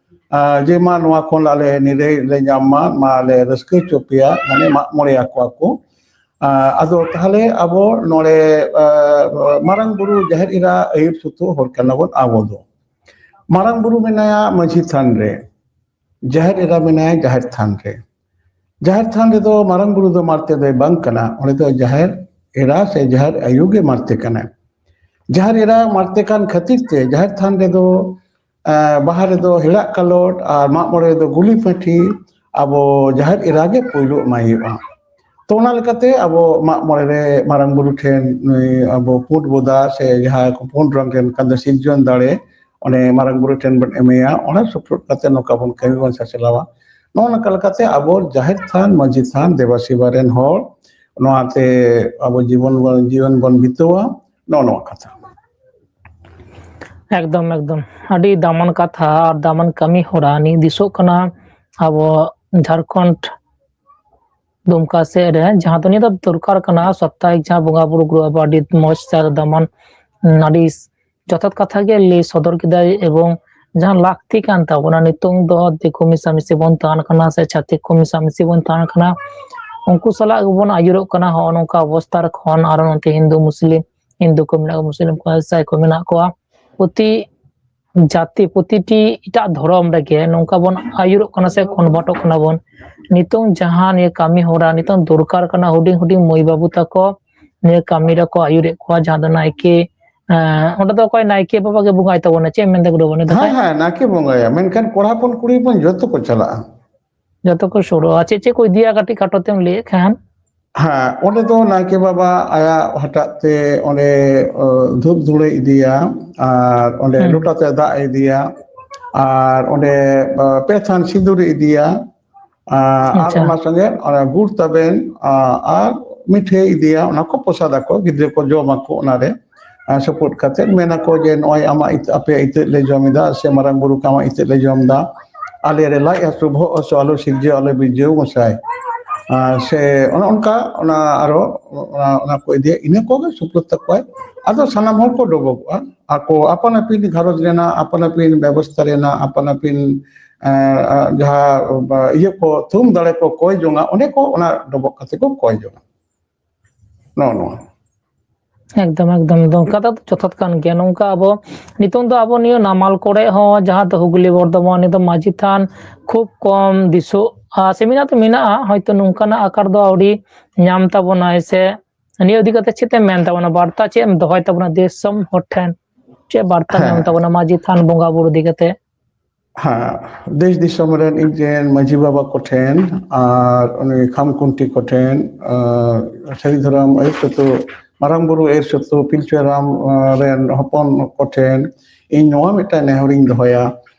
ᱟᱸ, ᱡᱮ ᱢᱟ ᱱᱚᱣᱟ ᱠᱷᱚᱱ ᱟᱞᱮ ᱱᱤᱨᱟᱹᱭ ᱞᱮ ᱧᱟᱢ ᱢᱟ, ᱢᱟ ᱞᱮ ᱨᱟᱹᱥᱠᱟᱹ ᱦᱚᱪᱚ ᱯᱮᱭᱟ, ᱢᱟᱱᱮ ᱢᱟᱜ ᱢᱚᱬᱮ ᱟᱠᱚᱣᱟ ᱠᱚ᱾ ᱟᱫᱚ ᱛᱟᱦᱚᱞᱮ ᱟᱵᱚ ᱱᱚᱰᱮ ᱢᱟᱨᱟᱝ ᱵᱩᱨᱩ ᱡᱟᱦᱮᱨ ᱮᱨᱟ ᱟᱹᱭᱩᱨ ᱥᱩᱛᱩᱜ ᱦᱚᱲ ᱠᱟᱱᱟ ᱵᱚᱱ ᱟᱵᱚ ᱫᱚ᱾ ᱢᱟᱨᱟᱝ ᱵᱩᱨᱩ ᱢᱮᱱᱟᱭᱟ ᱢᱟᱹᱡᱷᱤ ᱛᱷᱟᱱ ᱨᱮ, ᱡᱟᱦᱮᱨ ᱮᱨᱟ ᱢᱮᱱᱟᱭᱟ ᱡᱟᱦᱮᱨ ᱛᱷᱟᱱ ᱨᱮ᱾ ᱡᱟᱦᱮᱨ ᱛᱷᱟᱱ ᱨᱮᱫᱚ ᱢᱟᱨᱟᱝ ᱵᱩᱨᱩ ᱫᱚ ᱢᱟᱨᱛᱮ ᱫᱚᱭ ᱵᱟᱝ ᱠᱟᱱᱟ, ᱚᱸᱰᱮ ᱫᱚ ᱡᱟᱦᱮᱨ ᱮᱨᱟ ᱥᱮ ᱡᱟᱦᱮᱨ ᱟᱭᱳ ᱜᱮ ᱢᱟᱨᱛᱮ ᱠᱟᱱᱟᱭ᱾ ᱡᱟᱦᱮᱨ ᱮᱨᱟ ᱢᱟᱨᱛᱮ ᱠᱟᱱ ᱠᱷᱟᱹᱛᱤᱨ ᱛᱮ ᱡᱟᱦᱮᱨ ᱛᱷᱟᱱ ᱨᱮᱫᱚ ᱵᱟᱦᱟ ᱨᱮᱫᱚ ᱦᱮᱲᱟᱜ ᱠᱟᱞᱚᱴ ᱟᱨ ᱢᱟᱜ ᱢᱚᱬᱮ ᱨᱮᱫᱚ ᱜᱩᱞᱤ ᱯᱟᱹᱴᱷᱤ ᱟᱵᱚ ᱡᱟᱦᱮᱨ ᱮᱨᱟ ᱜᱮ ᱯᱳᱭᱞᱳ ᱮᱢᱟᱭ ᱦᱩᱭᱩᱜᱼᱟ᱾ ᱛᱚ, ᱚᱱᱟ ᱞᱮᱠᱟᱛᱮ ᱟᱵᱚ ᱢᱟᱜ ᱢᱚᱬᱮ ᱨᱮ ᱢᱟᱨᱟᱝ ᱵᱩᱨᱩ ᱴᱷᱮᱱ ᱱᱩᱭ ᱟᱵᱚ ᱯᱩᱸᱰ ᱵᱚᱫᱟ ᱥᱮ ᱡᱟᱦᱟᱸ ᱠᱚ ᱯᱩᱸᱰ ᱨᱚᱝ ᱨᱮᱱ ᱠᱟᱱ ᱫᱚ ᱥᱤᱨᱡᱚᱱ ᱫᱟᱲᱮ, ᱚᱱᱮ ᱢᱟᱨᱟᱝ ᱵᱩᱨᱩ ᱴᱷᱮᱱ ᱵᱚᱱ ᱮᱢᱮᱭᱟ᱾ ᱚᱱᱟ ᱥᱩᱯᱨᱩᱫ ᱠᱟᱛᱮ ᱱᱚᱝᱠᱟ ᱵᱚᱱ ᱠᱟᱹᱢᱤ ᱵᱚᱱ ᱥᱟᱪᱞᱟᱣᱟ᱾ ᱱᱚᱜᱼᱚ ᱱᱚᱝᱠᱟ ᱞᱮᱠᱟᱛᱮ ᱟᱵᱚ ᱡᱟᱦᱮᱨ ᱛᱷᱟᱱ, ᱢᱟᱹᱡᱷᱤ ᱛᱷᱟᱱ ᱫᱮᱵᱟ ᱥᱮᱵᱟ ᱨᱮᱱ ᱦᱚᱲ ᱱᱚᱣᱟᱛᱮ ᱟᱵᱚ ᱡᱤᱵᱚᱱ ᱵᱚᱱ, ᱡᱤᱭᱚᱱ ᱵᱚᱱ ᱵᱤᱛᱟᱹᱣᱟ᱾ ᱱᱚᱜᱼᱚ ᱱᱚᱣᱟ ᱠᱟᱛᱷᱟ᱾ ᱮᱠᱫᱚᱢ ᱮᱠᱫᱚᱢ, ᱟᱹᱰᱤ ᱫᱟᱢᱟᱱ ᱠᱟᱛᱷᱟ ᱟᱨ ᱫᱟᱢᱟᱱ ᱠᱟᱹᱢᱤ ᱦᱚᱨᱟ᱾ ᱱᱤᱭᱟᱹ ᱫᱤᱥᱚᱜ ᱠᱟᱱᱟ ᱟᱵᱚ ᱡᱷᱟᱲᱠᱷᱚᱸᱰ ᱫᱩᱢᱠᱟ ᱥᱮᱫ ᱨᱮ, ᱡᱟᱦᱟᱸ ᱫᱚ ᱱᱤᱭᱟᱹ ᱫᱚ ᱫᱚᱨᱠᱟᱨ ᱠᱟᱱᱟ᱾ ᱥᱟᱯᱛᱟᱦᱤᱠ ᱡᱟᱦᱟᱸ ᱵᱚᱸᱜᱟ ᱵᱩᱨᱩ ᱜᱩᱨᱩ ᱟᱵᱚ ᱟᱹᱰᱤ ᱢᱚᱸᱡᱽ ᱛᱮ ᱟᱨ ᱫᱟᱢᱟᱱ, ᱟᱹᱰᱤ ᱡᱚᱛᱷᱟᱛ ᱠᱟᱛᱷᱟ ᱜᱮ ᱞᱟᱹᱭ ᱥᱚᱫᱚᱨ ᱠᱮᱫᱟᱭ᱾ ᱮᱵᱚᱝ ᱡᱟᱦᱟᱸ ᱞᱟᱹᱠᱛᱤ ᱠᱟᱱ ᱛᱟᱵᱚᱱᱟ ᱱᱤᱛᱚᱝ ᱫᱚ ᱫᱤᱠᱩ ᱢᱮᱥᱟᱢᱤᱥᱤ ᱵᱚᱱ ᱛᱟᱦᱮᱱ ᱠᱟᱱᱟ ᱥᱮ ᱪᱷᱟᱹᱛᱤᱠ ᱠᱚ ᱢᱮᱥᱟᱢᱤᱥᱤ ᱵᱚᱱ ᱛᱟᱦᱮᱱ ᱠᱟᱱᱟ, ᱩᱱᱠᱩ ᱥᱟᱞᱟᱜ ᱜᱮᱵᱚᱱ ᱟᱹᱭᱩᱨᱚᱜ ᱠᱟᱱᱟ᱾ ᱦᱚᱸᱜᱼᱚ ᱱᱚᱝᱠᱟ ᱚᱵᱚᱥᱛᱟ ᱨᱮ ᱠᱷᱚᱱ ᱟᱨᱚ ᱱᱚᱛᱮ ᱦᱤᱱᱫᱩ ᱢᱩᱥᱞᱤᱢ, ᱦᱤᱱᱫᱩ ᱠᱚ ᱢᱮᱱᱟᱜ ᱠᱚᱣᱟ, ᱢᱩᱥᱞᱤᱢ ᱠᱚ, ᱤᱥᱟᱭ ᱠᱚ ᱢᱮᱱᱟᱜ ᱠᱚᱣᱟ, ᱯᱨᱚᱛᱤ ᱡᱟᱹᱛᱤ, ᱯᱨᱚᱛᱤᱴᱤ ᱮᱴᱟᱜ ᱫᱷᱚᱨᱚᱢ ᱨᱮᱜᱮ ᱱᱚᱝᱠᱟ ᱵᱚᱱ ᱟᱹᱭᱩᱨᱚᱜ ᱠᱟᱱᱟ ᱥᱮ ᱠᱚᱱᱵᱷᱟᱨᱴᱚᱜ ᱠᱟᱱᱟ ᱵᱚᱱ᱾ ᱱᱤᱛᱚᱝ ᱡᱟᱦᱟᱸ ᱱᱤᱭᱟᱹ ᱠᱟᱹᱢᱤ ᱦᱚᱨᱟ ᱱᱤᱛᱚᱝ ᱫᱚᱨᱠᱟᱨ ᱠᱟᱱᱟ, ᱦᱩᱰᱤᱧ ᱦᱩᱰᱤᱧ ᱢᱟᱹᱭ ᱵᱟᱹᱵᱩ ᱛᱟᱠᱚ ᱱᱤᱭᱟᱹ ᱠᱟᱹᱢᱤ ᱨᱮᱠᱚ ᱟᱹᱭᱩᱨᱮᱫ ᱠᱚᱣᱟ, ᱡᱟᱦᱟᱸ ᱫᱚ ᱱᱟᱭᱠᱮ, ᱮᱸ, ᱚᱸᱰᱮ ᱫᱚ ᱚᱠᱚᱭ ᱱᱟᱭᱠᱮ ᱵᱟᱵᱟ ᱜᱮ ᱵᱚᱸᱜᱟᱭ ᱛᱟᱵᱚᱱᱟ, ᱪᱮᱫ ᱮᱢ ᱢᱮᱱᱫᱟ ᱜᱩᱰᱩ ᱵᱟᱹᱵᱩ? ᱦᱮᱸ, ᱦᱮᱸ, ᱱᱟᱭᱠᱮ ᱵᱚᱸᱜᱟᱭᱟ, ᱢᱮᱱᱠᱷᱟᱱ ᱠᱚᱲᱟ ᱦᱚᱯᱚᱱ ᱠᱩᱲᱤ ᱦᱚᱯᱚᱱ ᱡᱚᱛᱚ ᱠᱚ ᱪᱟᱞᱟᱜᱼᱟ᱾ ᱡᱚᱛᱚ ᱠᱚ ᱥᱩᱨᱩᱜᱼᱟ᱾ ᱪᱮᱫ ᱪᱮᱫ ᱠᱚ ᱤᱫᱤᱭᱟ, ᱠᱟᱹᱴᱤᱡ ᱠᱷᱟᱴᱚ ᱛᱮᱢ ᱞᱟᱹᱭᱮᱫ ᱠᱷᱟᱱ? ᱦᱮᱸ, ᱚᱸᱰᱮ ᱫᱚ ᱱᱟᱭᱠᱮ ᱵᱟᱵᱟ ᱟᱭᱟᱜ ᱦᱟᱴᱟᱜ ᱛᱮ ᱚᱸᱰᱮ, ᱚ, ᱫᱷᱩᱯ ᱫᱷᱩᱲᱟᱹ ᱤᱫᱤᱭᱟ, ᱟᱨ ᱚᱸᱰᱮ ᱦᱩᱸ᱾ ᱞᱚᱴᱟ ᱛᱮ ᱫᱟᱜ ᱮ ᱤᱫᱤᱭᱟ, ᱟᱨ ᱚᱸᱰᱮ, ᱚ, ᱯᱮ ᱛᱷᱟᱱ ᱥᱤᱸᱫᱩᱨ ᱮ ᱤᱫᱤᱭᱟ, ᱟᱨ ᱟᱪᱪᱷᱟ᱾ ᱚᱱᱟ ᱥᱚᱸᱜᱮ ᱚᱱᱟ ᱜᱩᱲ ᱛᱟᱵᱮᱱ, ᱟ, ᱟᱨ ᱢᱤᱴᱷᱟᱹᱭ ᱤᱫᱤᱭᱟ, ᱚᱱᱟ ᱠᱚ ᱯᱨᱚᱥᱟᱫ ᱟᱠᱚ, ᱜᱤᱫᱽᱨᱟᱹ ᱠᱚ ᱡᱚᱢ ᱟᱠᱚ ᱚᱱᱟᱨᱮ᱾ ᱟᱨ ᱥᱚᱯᱚᱫ ᱠᱟᱛᱮ ᱢᱮᱱᱟᱠᱚ ᱡᱮ, "ᱱᱚᱜᱼᱚᱭ ᱟᱢᱟᱜ ᱤᱛᱟᱹ, ᱟᱯᱮᱭᱟᱜ ᱤᱛᱟᱹ ᱞᱮ ᱡᱚᱢ ᱮᱫᱟ, ᱥᱮ ᱢᱟᱨᱟᱝ ᱵᱩᱨᱩ ᱠᱚ ᱟᱢᱟᱜ ᱤᱛᱟᱹ ᱞᱮ ᱡᱚᱢ ᱮᱫᱟ, ᱟᱞᱮ ᱨᱮ ᱞᱟᱡ ᱦᱟᱹᱥᱩ, ᱵᱚᱦᱚᱜ ᱦᱟᱹᱥᱩ ᱟᱞᱚ ᱥᱤᱨᱡᱟᱹ, ᱟᱞᱚ ᱵᱤᱨᱡᱟᱹᱣ ᱜᱚᱸᱥᱟᱭ᱾" ᱟᱨ ᱥᱮ ᱚᱱᱮ ᱚᱱᱠᱟ ᱚᱱᱟ ᱟᱨᱚ ᱚᱱᱟ, ᱚᱱᱟ ᱠᱚ ᱤᱫᱤᱭᱟ, ᱤᱱᱟᱹ ᱠᱚᱜᱮ ᱥᱩᱯᱨᱩᱫ ᱛᱟᱠᱚᱣᱟᱭ᱾ ᱟᱫᱚ ᱥᱟᱱᱟᱢ ᱦᱚᱲ ᱠᱚ ᱰᱚᱵᱚᱜᱚᱜᱼᱟ᱾ ᱟᱠᱚ ᱟᱯᱟᱱ ᱟᱹᱯᱤᱱ ᱜᱷᱟᱨᱚᱸᱡᱽ ᱨᱮᱱᱟᱜ, ᱟᱯᱟᱱ ᱟᱹᱯᱤᱱ ᱵᱮᱵᱚᱥᱛᱷᱟ ᱨᱮᱱᱟᱜ, ᱟᱯᱟᱱ ᱟᱹᱯᱤᱱ, ᱮᱸ, ᱡᱟᱦᱟᱸ ᱤᱭᱟᱹ ᱠᱚ ᱛᱷᱩᱢ ᱫᱟᱲᱮ ᱠᱚ ᱠᱚᱭ ᱡᱚᱝᱟ, ᱚᱸᱰᱮ ᱠᱚ ᱚᱱᱟ ᱰᱚᱵᱚᱜ ᱠᱟᱛᱮ ᱠᱚ ᱠᱚᱭ ᱡᱚᱝᱟ᱾ ᱱᱚᱜᱼᱚ ᱱᱚᱣᱟ᱾ ᱮᱠᱫᱚᱢ ᱮᱠᱫᱚᱢ ᱮᱠᱫᱚᱢ ᱠᱟᱛᱷᱟ ᱫᱚ ᱡᱚᱛᱷᱟᱛ ᱠᱟᱱ ᱜᱮᱭᱟ᱾ ᱱᱚᱝᱠᱟ ᱟᱵᱚ ᱱᱤᱛᱚᱝ ᱫᱚ ᱟᱵᱚ ᱱᱤᱭᱟᱹ ᱱᱟᱢᱟᱞ ᱠᱚᱨᱮ ᱦᱚᱸ, ᱡᱟᱦᱟᱸ ᱫᱚ ᱦᱩᱜᱽᱞᱤ ᱵᱚᱨᱫᱷᱚᱢᱟᱱ, ᱱᱤᱛᱚᱜ ᱢᱟᱹᱡᱷᱤ ᱛᱷᱟᱱ ᱠᱷᱩᱵ ᱠᱚᱢ ᱫᱤᱥᱚᱜᱼᱟ᱾ ᱥᱮ ᱢᱮᱱᱟᱜ ᱫᱚ ᱢᱮᱱᱟᱜᱼᱟ, ᱦᱚᱭᱛᱚ ᱱᱚᱝᱠᱟᱱᱟᱜ ᱟᱠᱟᱨ ᱫᱚ ᱟᱹᱣᱨᱤ ᱧᱟᱢ ᱛᱟᱵᱚᱱᱟᱭ᱾ ᱥᱮ ᱱᱤᱭᱟᱹ ᱤᱫᱤ ᱠᱟᱛᱮ ᱪᱮᱫ ᱮᱢ ᱢᱮᱱ ᱛᱟᱵᱚᱱᱟ, ᱵᱟᱨᱛᱟ ᱪᱮᱫ ᱮᱢ ᱫᱚᱦᱚᱭ ᱛᱟᱵᱚᱱᱟ ᱫᱤᱥᱚᱢ ᱦᱚᱲ ᱴᱷᱮᱱ? ᱪᱮᱫ ᱵᱟᱨᱛᱟ ᱧᱟᱢ ᱦᱮᱸ᱾ ᱛᱟᱵᱚᱱᱟ ᱢᱟᱹᱡᱷᱤ ᱛᱷᱟᱱ ᱵᱚᱸᱜᱟ ᱵᱩᱨᱩ ᱤᱫᱤ ᱠᱟᱛᱮ? ᱦᱮᱸ, ᱫᱮᱥ ᱫᱤᱥᱚᱢ ᱨᱮᱱ ᱤᱧ ᱨᱮᱱ ᱢᱟᱹᱡᱷᱤ ᱵᱟᱵᱟ ᱠᱚᱴᱷᱮᱱ ᱟᱨ ᱩᱱᱤ ᱠᱷᱟᱢ ᱠᱷᱩᱱᱴᱤ ᱠᱚᱴᱷᱮᱱ, ᱟᱨ ᱥᱟᱹᱨᱤ ᱫᱷᱚᱨᱚᱢ ᱟᱹᱭᱩᱨ ᱥᱩᱛᱩ, ᱢᱟᱨᱟᱝ ᱵᱩᱨᱩ ᱟᱹᱭᱩᱨ ᱥᱩᱛᱩ ᱯᱤᱞᱪᱩ ᱦᱟᱲᱟᱢ, ᱟᱸ, ᱨᱮᱱ ᱦᱚᱯᱚᱱ ᱠᱚᱴᱷᱮᱱ ᱤᱧ ᱱᱚᱣᱟ ᱢᱤᱫᱴᱟᱝ ᱱᱮᱦᱚᱨᱤᱧ ᱫᱚᱦᱚᱭᱟ,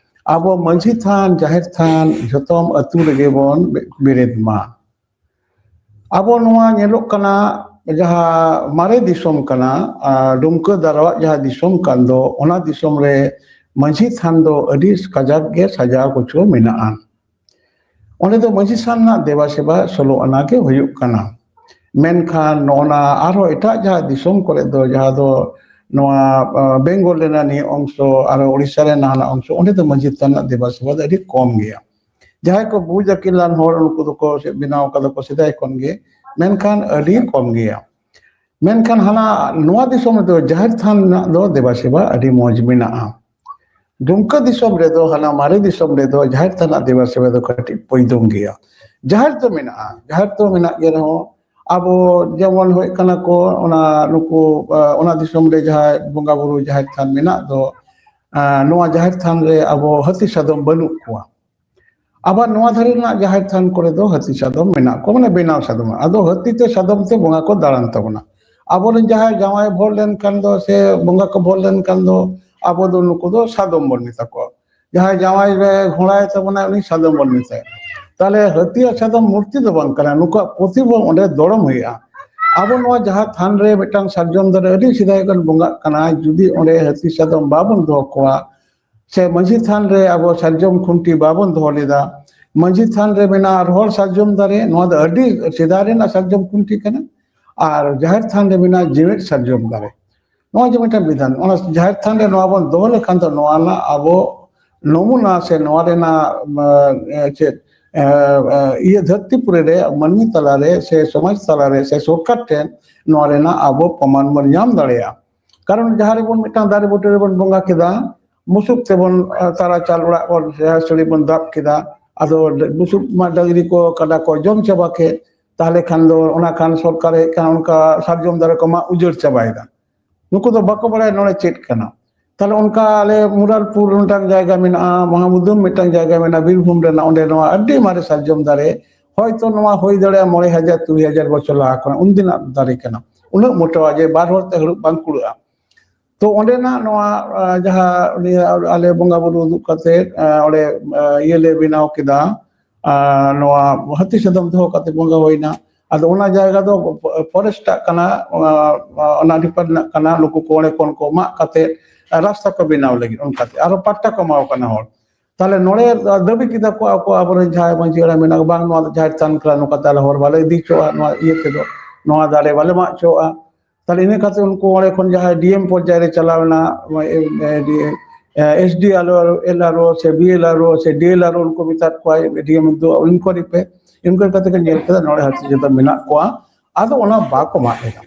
ᱟᱵᱚ ᱢᱟᱹᱡᱷᱤ ᱛᱷᱟᱱ, ᱡᱟᱦᱮᱨ ᱛᱷᱟᱱ ᱡᱷᱚᱛᱚᱢ ᱟᱹᱛᱩ ᱨᱮᱜᱮ ᱵᱚᱱ ᱵᱮ-, ᱵᱮᱨᱮᱫ ᱢᱟ᱾ ᱟᱵᱚ ᱱᱚᱣᱟ ᱧᱮᱞᱚᱜ ᱠᱟᱱᱟ, ᱡᱟᱦᱟᱸ ᱢᱟᱨᱮ ᱫᱤᱥᱚᱢ ᱠᱟᱱᱟ, ᱟᱨ ᱰᱩᱢᱠᱟᱹ ᱫᱟᱨᱣᱟᱜ ᱡᱟᱦᱟᱸ ᱫᱤᱥᱚᱢ ᱠᱟᱱ ᱫᱚ, ᱚᱱᱟ ᱫᱤᱥᱚᱢ ᱨᱮ ᱢᱟᱹᱡᱷᱤ ᱛᱷᱟᱱ ᱫᱚ ᱟᱹᱰᱤ ᱠᱟᱡᱟᱠ ᱜᱮ ᱥᱟᱡᱟᱣ ᱜᱩᱪᱷᱟᱹᱣ ᱢᱮᱱᱟᱜᱼᱟ᱾ ᱚᱸᱰᱮ ᱫᱚ ᱢᱟᱹᱡᱷᱤ ᱛᱷᱟᱱ ᱨᱮᱱᱟᱜ ᱫᱮᱵᱟ ᱥᱮᱵᱟ ᱥᱳᱞᱳ ᱟᱱᱟ ᱜᱮ ᱦᱩᱭᱩᱜ ᱠᱟᱱᱟ᱾ ᱢᱮᱱᱠᱷᱟᱱ ᱱᱚᱜᱼᱚ ᱱᱟ ᱟᱨᱦᱚᱸ ᱮᱴᱟᱜ ᱡᱟᱦᱟᱸ ᱫᱤᱥᱚᱢ ᱠᱚᱨᱮ ᱫᱚ, ᱡᱟᱦᱟᱸ ᱫᱚ ᱱᱚᱣᱟ, ᱟ, ᱵᱮᱝᱜᱚᱞ ᱨᱮᱱᱟᱜ ᱱᱤᱭᱟᱹ ᱚᱝᱥᱚ, ᱟᱨᱦᱚᱸ ᱳᱰᱤᱥᱟ ᱨᱮᱱᱟᱜ ᱦᱟᱱᱟ ᱚᱝᱥᱚ, ᱚᱸᱰᱮ ᱫᱚ ᱢᱟᱹᱡᱷᱤ ᱛᱷᱟᱱ ᱨᱮᱱᱟᱜ ᱫᱮᱵᱟ ᱥᱮᱵᱟ ᱫᱚ ᱟᱹᱰᱤ ᱠᱚᱢ ᱜᱮᱭᱟ᱾ ᱡᱟᱦᱟᱸᱭ ᱠᱚ ᱵᱩᱡᱽ ᱟᱹᱠᱤᱞᱟᱱ ᱦᱚᱲ, ᱩᱱᱠᱩ ᱫᱚᱠᱚ ᱵᱮᱱᱟᱣ ᱠᱟᱫᱟ ᱠᱚ ᱥᱮᱫᱟᱭ ᱠᱷᱚᱱ ᱜᱮ, ᱢᱮᱱᱠᱷᱟᱱ ᱟᱹᱰᱤ ᱠᱚᱢ ᱜᱮᱭᱟ᱾ ᱢᱮᱱᱠᱷᱟᱱ ᱦᱟᱱᱟ ᱱᱚᱣᱟ ᱫᱤᱥᱚᱢ ᱨᱮᱫᱚ ᱡᱟᱦᱮᱨ ᱛᱷᱟᱱ ᱨᱮᱱᱟᱜ ᱫᱚ ᱫᱮᱵᱟ ᱥᱮᱵᱟ ᱟᱹᱰᱤ ᱢᱚᱡᱽ ᱢᱮᱱᱟᱜᱼᱟ᱾ ᱫᱩᱢᱠᱟᱹ ᱫᱤᱥᱚᱢ ᱨᱮᱫᱚ, ᱦᱟᱱᱟ ᱢᱟᱨᱮ ᱫᱤᱥᱚᱢ ᱨᱮᱫᱚ ᱡᱟᱦᱮᱨ ᱛᱷᱟᱱ ᱨᱮᱱᱟᱜ ᱫᱮᱵᱟ ᱥᱮᱵᱟ ᱫᱚ ᱠᱟᱹᱴᱤᱡ ᱯᱚᱭᱫᱚᱝ ᱜᱮᱭᱟ᱾ ᱡᱟᱦᱮᱨ ᱫᱚ ᱢᱮᱱᱟᱜᱼᱟ, ᱡᱟᱦᱮᱨ ᱫᱚ ᱢᱮᱱᱟᱜ ᱜᱮ ᱨᱮᱦᱚᱸ, ᱟᱵᱚ ᱡᱮᱢᱚᱱ ᱦᱩᱭᱩᱜ ᱠᱟᱱᱟ ᱠᱚ, ᱚᱱᱟ ᱱᱩᱠᱩ, ᱟ, ᱚᱱᱟ ᱫᱤᱥᱚᱢ ᱨᱮ ᱡᱟᱦᱟᱸ ᱵᱚᱸᱜᱟ ᱵᱩᱨᱩ ᱡᱟᱦᱮᱨ ᱛᱷᱟᱱ ᱢᱮᱱᱟᱜ ᱫᱚ, ᱟ, ᱱᱚᱣᱟ ᱡᱟᱦᱮᱨ ᱛᱷᱟᱱ ᱨᱮ ᱟᱵᱚ ᱦᱟᱹᱛᱤ ᱥᱟᱫᱚᱢ ᱵᱟᱹᱱᱩᱜ ᱠᱚᱣᱟ᱾ ᱟᱵᱟᱨ ᱱᱚᱣᱟ ᱫᱷᱟᱨᱮ ᱨᱮᱱᱟᱜ ᱡᱟᱦᱮᱨ ᱛᱷᱟᱱ ᱠᱚᱨᱮ ᱫᱚ ᱦᱟᱹᱛᱤ ᱥᱟᱫᱚᱢ ᱢᱮᱱᱟᱜ ᱠᱚᱣᱟ, ᱢᱟᱱᱮ ᱵᱮᱱᱟᱣ ᱥᱟᱫᱚᱢ᱾ ᱟᱫᱚ ᱦᱟᱹᱛᱤ ᱛᱮ ᱥᱟᱫᱚᱢ ᱛᱮ ᱵᱚᱸᱜᱟ ᱠᱚ ᱫᱟᱬᱟᱱ ᱛᱟᱵᱚᱱᱟ᱾ ᱟᱵᱚᱨᱮᱱ ᱡᱟᱦᱟᱸᱭ ᱡᱟᱶᱟᱭ ᱵᱷᱳᱨ ᱞᱮᱱᱠᱷᱟᱱ ᱫᱚ ᱥᱮ ᱵᱚᱸᱜᱟ ᱠᱚ ᱵᱷᱳᱨ ᱞᱮᱱᱠᱷᱟᱱ ᱫᱚ, ᱟᱵᱚ ᱫᱚ ᱱᱩᱠᱩ ᱫᱚ ᱥᱟᱫᱚᱢ ᱵᱚᱱ ᱢᱮᱛᱟ ᱠᱚᱣᱟ᱾ ᱡᱟᱦᱟᱸᱭ ᱡᱟᱶᱟᱭ ᱨᱮ ᱜᱷᱚᱲᱟᱭ ᱛᱟᱵᱚᱱᱟ, ᱩᱱᱤ ᱥᱟᱫᱚᱢ ᱵᱚᱱ ᱢᱮᱛᱟᱭᱟ᱾ ᱛᱟᱦᱞᱮ ᱦᱟᱹᱛᱤ ᱟᱨ ᱥᱟᱫᱚᱢ ᱢᱩᱨᱛᱤ ᱫᱚ ᱵᱟᱝ ᱠᱟᱱᱟ, ᱱᱩᱠᱩᱣᱟᱜ ᱯᱨᱚᱛᱤᱵᱚᱝ ᱚᱸᱰᱮ ᱫᱚᱲᱚᱢ ᱦᱩᱭᱩᱜᱼᱟ᱾ ᱟᱵᱚ ᱱᱚᱣᱟ ᱡᱟᱦᱟᱸ ᱛᱷᱟᱱ ᱨᱮ ᱢᱤᱫᱴᱟᱝ ᱥᱟᱨᱡᱚᱢ ᱫᱟᱨᱮ ᱟᱹᱰᱤ ᱥᱮᱫᱟᱭ ᱠᱷᱚᱱ ᱵᱚᱸᱜᱟᱜ ᱠᱟᱱᱟ, ᱡᱩᱫᱤ ᱚᱸᱰᱮ ᱦᱟᱹᱛᱤ ᱥᱟᱫᱚᱢ ᱵᱟᱵᱚᱱ ᱫᱚᱦᱚ ᱠᱚᱣᱟ, ᱥᱮ ᱢᱟᱹᱡᱷᱤ ᱛᱷᱟᱱ ᱨᱮ ᱟᱵᱚ ᱥᱟᱨᱡᱚᱢ ᱠᱷᱩᱱᱴᱤ ᱵᱟᱵᱚᱱ ᱫᱚᱦᱚ ᱞᱮᱫᱟ, ᱢᱟᱹᱡᱷᱤ ᱛᱷᱟᱱ ᱨᱮ ᱢᱮᱱᱟᱜᱼᱟ ᱨᱚᱦᱚᱲ ᱥᱟᱨᱡᱚᱢ ᱫᱟᱨᱮ, ᱱᱚᱣᱟ ᱫᱚ ᱟᱹᱰᱤ ᱥᱮᱫᱟᱭ ᱨᱮᱱᱟᱜ ᱥᱟᱨᱡᱚᱢ ᱠᱷᱩᱱᱴᱤ ᱠᱟᱱᱟ, ᱟᱨ ᱡᱟᱦᱮᱨ ᱛᱷᱟᱱ ᱨᱮ ᱢᱮᱱᱟᱜᱼᱟ ᱡᱮᱣᱮᱫ ᱥᱟᱨᱡᱚᱢ ᱫᱟᱨᱮ᱾ ᱱᱚᱣᱟ ᱡᱮ ᱢᱤᱫᱴᱟᱝ ᱵᱤᱫᱷᱟᱱ, ᱚᱱᱟ ᱡᱟᱦᱮᱨ ᱛᱷᱟᱱ ᱨᱮ ᱱᱚᱣᱟ ᱵᱚᱱ ᱫᱚᱦᱚ ᱞᱮᱠᱷᱟᱱ ᱫᱚ ᱱᱚᱣᱟ ᱨᱮᱱᱟᱜ ᱟᱵᱚ ᱱᱚᱢᱩᱱᱟ ᱥᱮ ᱱᱚᱣᱟ ᱨᱮᱱᱟᱜ, ᱮ, ᱪᱮᱫ ᱮ, ᱮ, ᱤᱭᱟᱹ ᱫᱷᱟᱹᱨᱛᱤ ᱯᱩᱨᱤ ᱨᱮ ᱢᱟᱹᱱᱢᱤ ᱛᱟᱞᱟᱨᱮ ᱥᱮ ᱥᱚᱢᱟᱡᱽ ᱛᱟᱞᱟᱨᱮ ᱥᱮ ᱥᱚᱨᱠᱟᱨ ᱴᱷᱮᱱ ᱱᱚᱣᱟ ᱨᱮᱱᱟᱜ ᱟᱵᱚ ᱯᱨᱚᱢᱟᱱ ᱵᱚᱱ ᱧᱟᱢ ᱫᱟᱲᱮᱭᱟᱜᱼᱟ᱾ ᱠᱟᱨᱚᱱ ᱡᱟᱦᱟᱸ ᱨᱮᱵᱚᱱ ᱢᱤᱫᱴᱟᱝ ᱫᱟᱨᱮ ᱵᱩᱴᱟᱹ ᱨᱮᱵᱚᱱ ᱵᱚᱸᱜᱟ ᱠᱮᱫᱟ, ᱵᱩᱥᱩᱵ ᱛᱮᱵᱚᱱ, ᱮ, ᱛᱟᱨᱟ ᱪᱟᱞ ᱚᱲᱟᱜ ᱵᱚᱱ ᱡᱟᱦᱟᱸ ᱥᱟᱹᱲᱤ ᱵᱚᱱ ᱫᱟᱵ ᱠᱮᱫᱟ, ᱟᱫᱚ ᱵᱩᱥᱩᱵ ᱢᱟ ᱰᱟᱹᱝᱨᱤ ᱠᱚ ᱠᱟᱰᱟ ᱠᱚ ᱡᱚᱢ ᱪᱟᱵᱟ ᱠᱮᱫ, ᱛᱟᱦᱚᱞᱮ ᱠᱷᱟᱱ ᱫᱚ ᱚᱱᱟ ᱠᱷᱟᱱ ᱥᱚᱨᱠᱟᱨ ᱦᱮᱡ ᱠᱟᱱᱟ, ᱚᱱᱠᱟ ᱥᱟᱨᱡᱚᱢ ᱫᱟᱨᱮ ᱠᱚ ᱢᱟᱜ ᱩᱡᱟᱹᱲ ᱪᱟᱵᱟᱭᱮᱫᱟ᱾ ᱱᱩᱠᱩ ᱫᱚ ᱵᱟᱠᱚ ᱵᱟᱲᱟᱭᱟ ᱱᱚᱰᱮ ᱪᱮᱫ ᱠᱟᱱᱟ᱾ ᱛᱟᱦᱞᱮ ᱚᱱᱠᱟ ᱟᱞᱮ ᱢᱩᱨᱟᱨᱯᱩᱨ ᱢᱤᱫᱴᱟᱝ ᱡᱟᱭᱜᱟ ᱢᱮᱱᱟᱜᱼᱟ, ᱢᱟᱦᱟᱢᱩᱫᱩᱢ ᱢᱤᱫᱴᱟᱝ ᱡᱟᱭᱜᱟ ᱢᱮᱱᱟᱜᱼᱟ, ᱵᱤᱨᱵᱷᱩᱢ ᱨᱮᱱᱟᱜ, ᱚᱸᱰᱮ ᱱᱚᱣᱟ ᱟᱹᱰᱤ ᱢᱟᱨᱮ ᱥᱟᱨᱡᱚᱢ ᱫᱟᱨᱮ, ᱦᱚᱭᱛᱚ ᱱᱚᱣᱟ ᱦᱩᱭ ᱫᱟᱲᱮᱭᱟᱜᱼᱟ ᱢᱚᱬᱮ ᱦᱟᱡᱟᱨ ᱛᱩᱨᱩᱭ ᱦᱟᱡᱟᱨ ᱵᱚᱪᱷᱚᱨ ᱞᱟᱦᱟ ᱠᱷᱚᱱᱟᱜ, ᱩᱱᱫᱤᱱᱟᱜ ᱫᱟᱨᱮ ᱠᱟᱱᱟ, ᱩᱱᱟᱹᱜ ᱢᱚᱴᱟᱣᱟ ᱡᱮ ᱵᱟᱨ ᱦᱚᱲ ᱛᱮ ᱦᱟᱹᱲᱩᱵ ᱵᱟᱝ ᱠᱩᱲᱟᱹᱜᱼᱟ᱾ ᱛᱚ ᱚᱸᱰᱮᱱᱟᱜ ᱱᱚᱣᱟ, ᱟ, ᱡᱟᱦᱟᱸ ᱩᱱᱤ ᱟᱞᱮ ᱵᱚᱸᱜᱟ ᱵᱩᱨᱩ ᱩᱫᱩᱜ ᱠᱟᱛᱮ, ᱟ, ᱚᱸᱰᱮ, ᱟ, ᱤᱭᱟᱹ ᱞᱮ ᱵᱮᱱᱟᱣ ᱠᱮᱫᱟ, ᱟ, ᱱᱚᱣᱟ ᱦᱟᱹᱛᱤ ᱥᱟᱫᱚᱢ ᱫᱚᱦᱚ ᱠᱟᱛᱮ ᱵᱚᱸᱜᱟ ᱦᱩᱭᱱᱟ᱾ ᱟᱫᱚ ᱚᱱᱟ ᱡᱟᱭᱜᱟ ᱫᱚ ᱯᱷᱚᱨᱮᱥᱴᱟᱜ ᱠᱟᱱᱟ, ᱚᱱᱟ, ᱚᱱᱟ ᱰᱤᱯᱟᱨᱴ ᱨᱮᱱᱟᱜ ᱠᱟᱱᱟ᱾ ᱱᱩᱠᱩ ᱠᱚ ᱚᱸᱰᱮ ᱠᱷᱚᱱ ᱠᱚ ᱢᱟᱜ ᱠᱟᱛᱮ ᱨᱟᱥᱛᱟ ᱠᱚ ᱵᱮᱱᱟᱣ ᱞᱟᱹᱜᱤᱫ, ᱚᱱᱠᱟᱛᱮ ᱟᱨᱚ ᱯᱟᱴᱴᱟ ᱠᱚ ᱮᱢᱟᱣ ᱠᱟᱱᱟ ᱦᱚᱲ᱾ ᱛᱟᱦᱞᱮ ᱱᱚᱰᱮ ᱫᱟᱹᱵᱤ ᱠᱮᱫᱟ ᱠᱚ ᱟᱠᱚ, ᱟᱵᱚᱨᱮᱱ ᱡᱟᱦᱟᱸᱭ ᱢᱟᱹᱡᱷᱤ ᱦᱟᱲᱟᱢ ᱢᱮᱱᱟᱜ ᱠᱚ, ᱵᱟᱝ, ᱱᱚᱣᱟ ᱫᱚ ᱡᱟᱦᱮᱨ ᱛᱷᱟᱱ ᱠᱟᱱᱟ, ᱱᱚᱝᱠᱟᱛᱮ ᱟᱞᱮ ᱦᱚᱲ ᱵᱟᱞᱮ ᱤᱫᱤ ᱦᱚᱪᱚᱣᱟᱜᱼᱟ, ᱱᱚᱣᱟ ᱤᱭᱟᱹ ᱛᱮᱫᱚ, ᱱᱚᱣᱟ ᱫᱟᱨᱮ ᱵᱟᱞᱮ ᱢᱟᱜ ᱦᱚᱪᱚᱣᱟᱜᱼᱟ᱾ ᱛᱟᱦᱞᱮ ᱤᱱᱟᱹ ᱠᱟᱛᱮ ᱩᱱᱠᱩ ᱚᱸᱰᱮ ᱠᱷᱚᱱ ᱡᱟᱦᱟᱸᱭ ᱰᱤ ᱮᱢ ᱯᱚᱨᱡᱟᱭ ᱨᱮ ᱪᱟᱞᱟᱣ ᱮᱱᱟ, ᱮᱥ ᱰᱤ ᱮᱞ ᱟᱨ ᱳ ᱥᱮ ᱵᱤ ᱮᱞ ᱟᱨ ᱳ ᱥᱮ ᱰᱤ ᱮᱞ ᱟᱨ ᱳ ᱩᱱᱠᱩ ᱢᱮᱛᱟᱫ ᱠᱚᱣᱟᱭ, ᱰᱤ ᱮᱢ ᱫᱚ ᱤᱱᱠᱩᱣᱟᱨᱤ ᱯᱮ, ᱤᱱᱠᱩᱣᱟᱨᱤ ᱠᱟᱛᱮ ᱠᱚ ᱧᱮᱞ ᱠᱮᱫᱟ ᱱᱚᱰᱮ ᱦᱟᱹᱛᱤ ᱥᱟᱫᱚᱢ ᱢᱮᱱᱟᱜ ᱠᱚᱣᱟ, ᱟᱫᱚ ᱚᱱᱟ ᱵᱟᱠᱚ ᱢᱟᱜ ᱮᱫᱟ᱾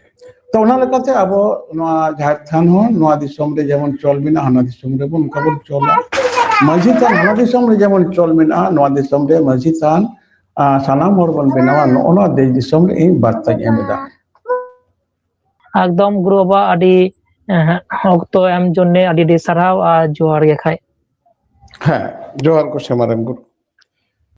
ᱛᱚ ᱚᱱᱟ ᱞᱮᱠᱟᱛᱮ ᱟᱵᱚ ᱱᱚᱣᱟ ᱡᱟᱦᱮᱨ ᱛᱷᱟᱱ ᱦᱚᱸ ᱱᱚᱣᱟ ᱫᱤᱥᱚᱢ ᱨᱮ ᱡᱮᱢᱚᱱ ᱪᱚᱞ ᱢᱮᱱᱟᱜᱼᱟ, ᱦᱟᱱᱟ ᱫᱤᱥᱚᱢ ᱨᱮᱵᱚᱱ ᱚᱱᱠᱟ ᱵᱚᱱ ᱪᱚᱞᱟ᱾ ᱢᱟᱹᱡᱷᱤ ᱛᱷᱟᱱ ᱦᱟᱱᱟ ᱫᱤᱥᱚᱢ ᱨᱮ ᱡᱮᱢᱚᱱ ᱪᱚᱞ ᱢᱮᱱᱟᱜᱼᱟ, ᱱᱚᱣᱟ ᱫᱤᱥᱚᱢ ᱨᱮ ᱢᱟᱹᱡᱷᱤ ᱛᱷᱟᱱ, ᱟ, ᱥᱟᱱᱟᱢ ᱦᱚᱲ ᱵᱚᱱ ᱵᱮᱱᱟᱣᱟ᱾ ᱱᱚᱜᱼᱚ ᱱᱚᱣᱟ ᱫᱮᱥ ᱫᱤᱥᱚᱢ ᱨᱮ ᱤᱧ ᱵᱟᱨᱛᱟᱧ ᱮᱢ ᱮᱫᱟ᱾ ᱮᱠᱫᱚᱢ ᱜᱩᱨᱩ ᱵᱟᱵᱟ, ᱟᱹᱰᱤ, ᱮᱦ, ᱚᱠᱛᱚ ᱮᱢ ᱡᱚᱱᱱᱮ ᱟᱹᱰᱤ ᱟᱹᱰᱤ ᱥᱟᱨᱦᱟᱣ ᱟᱨ ᱡᱚᱦᱟᱨ ᱜᱮ ᱠᱷᱟᱡ᱾ ᱦᱮᱸ, ᱡᱚᱦᱟᱨ ᱜᱮ ᱥᱮᱢᱟᱨᱮᱱ ᱜᱩᱨᱩ᱾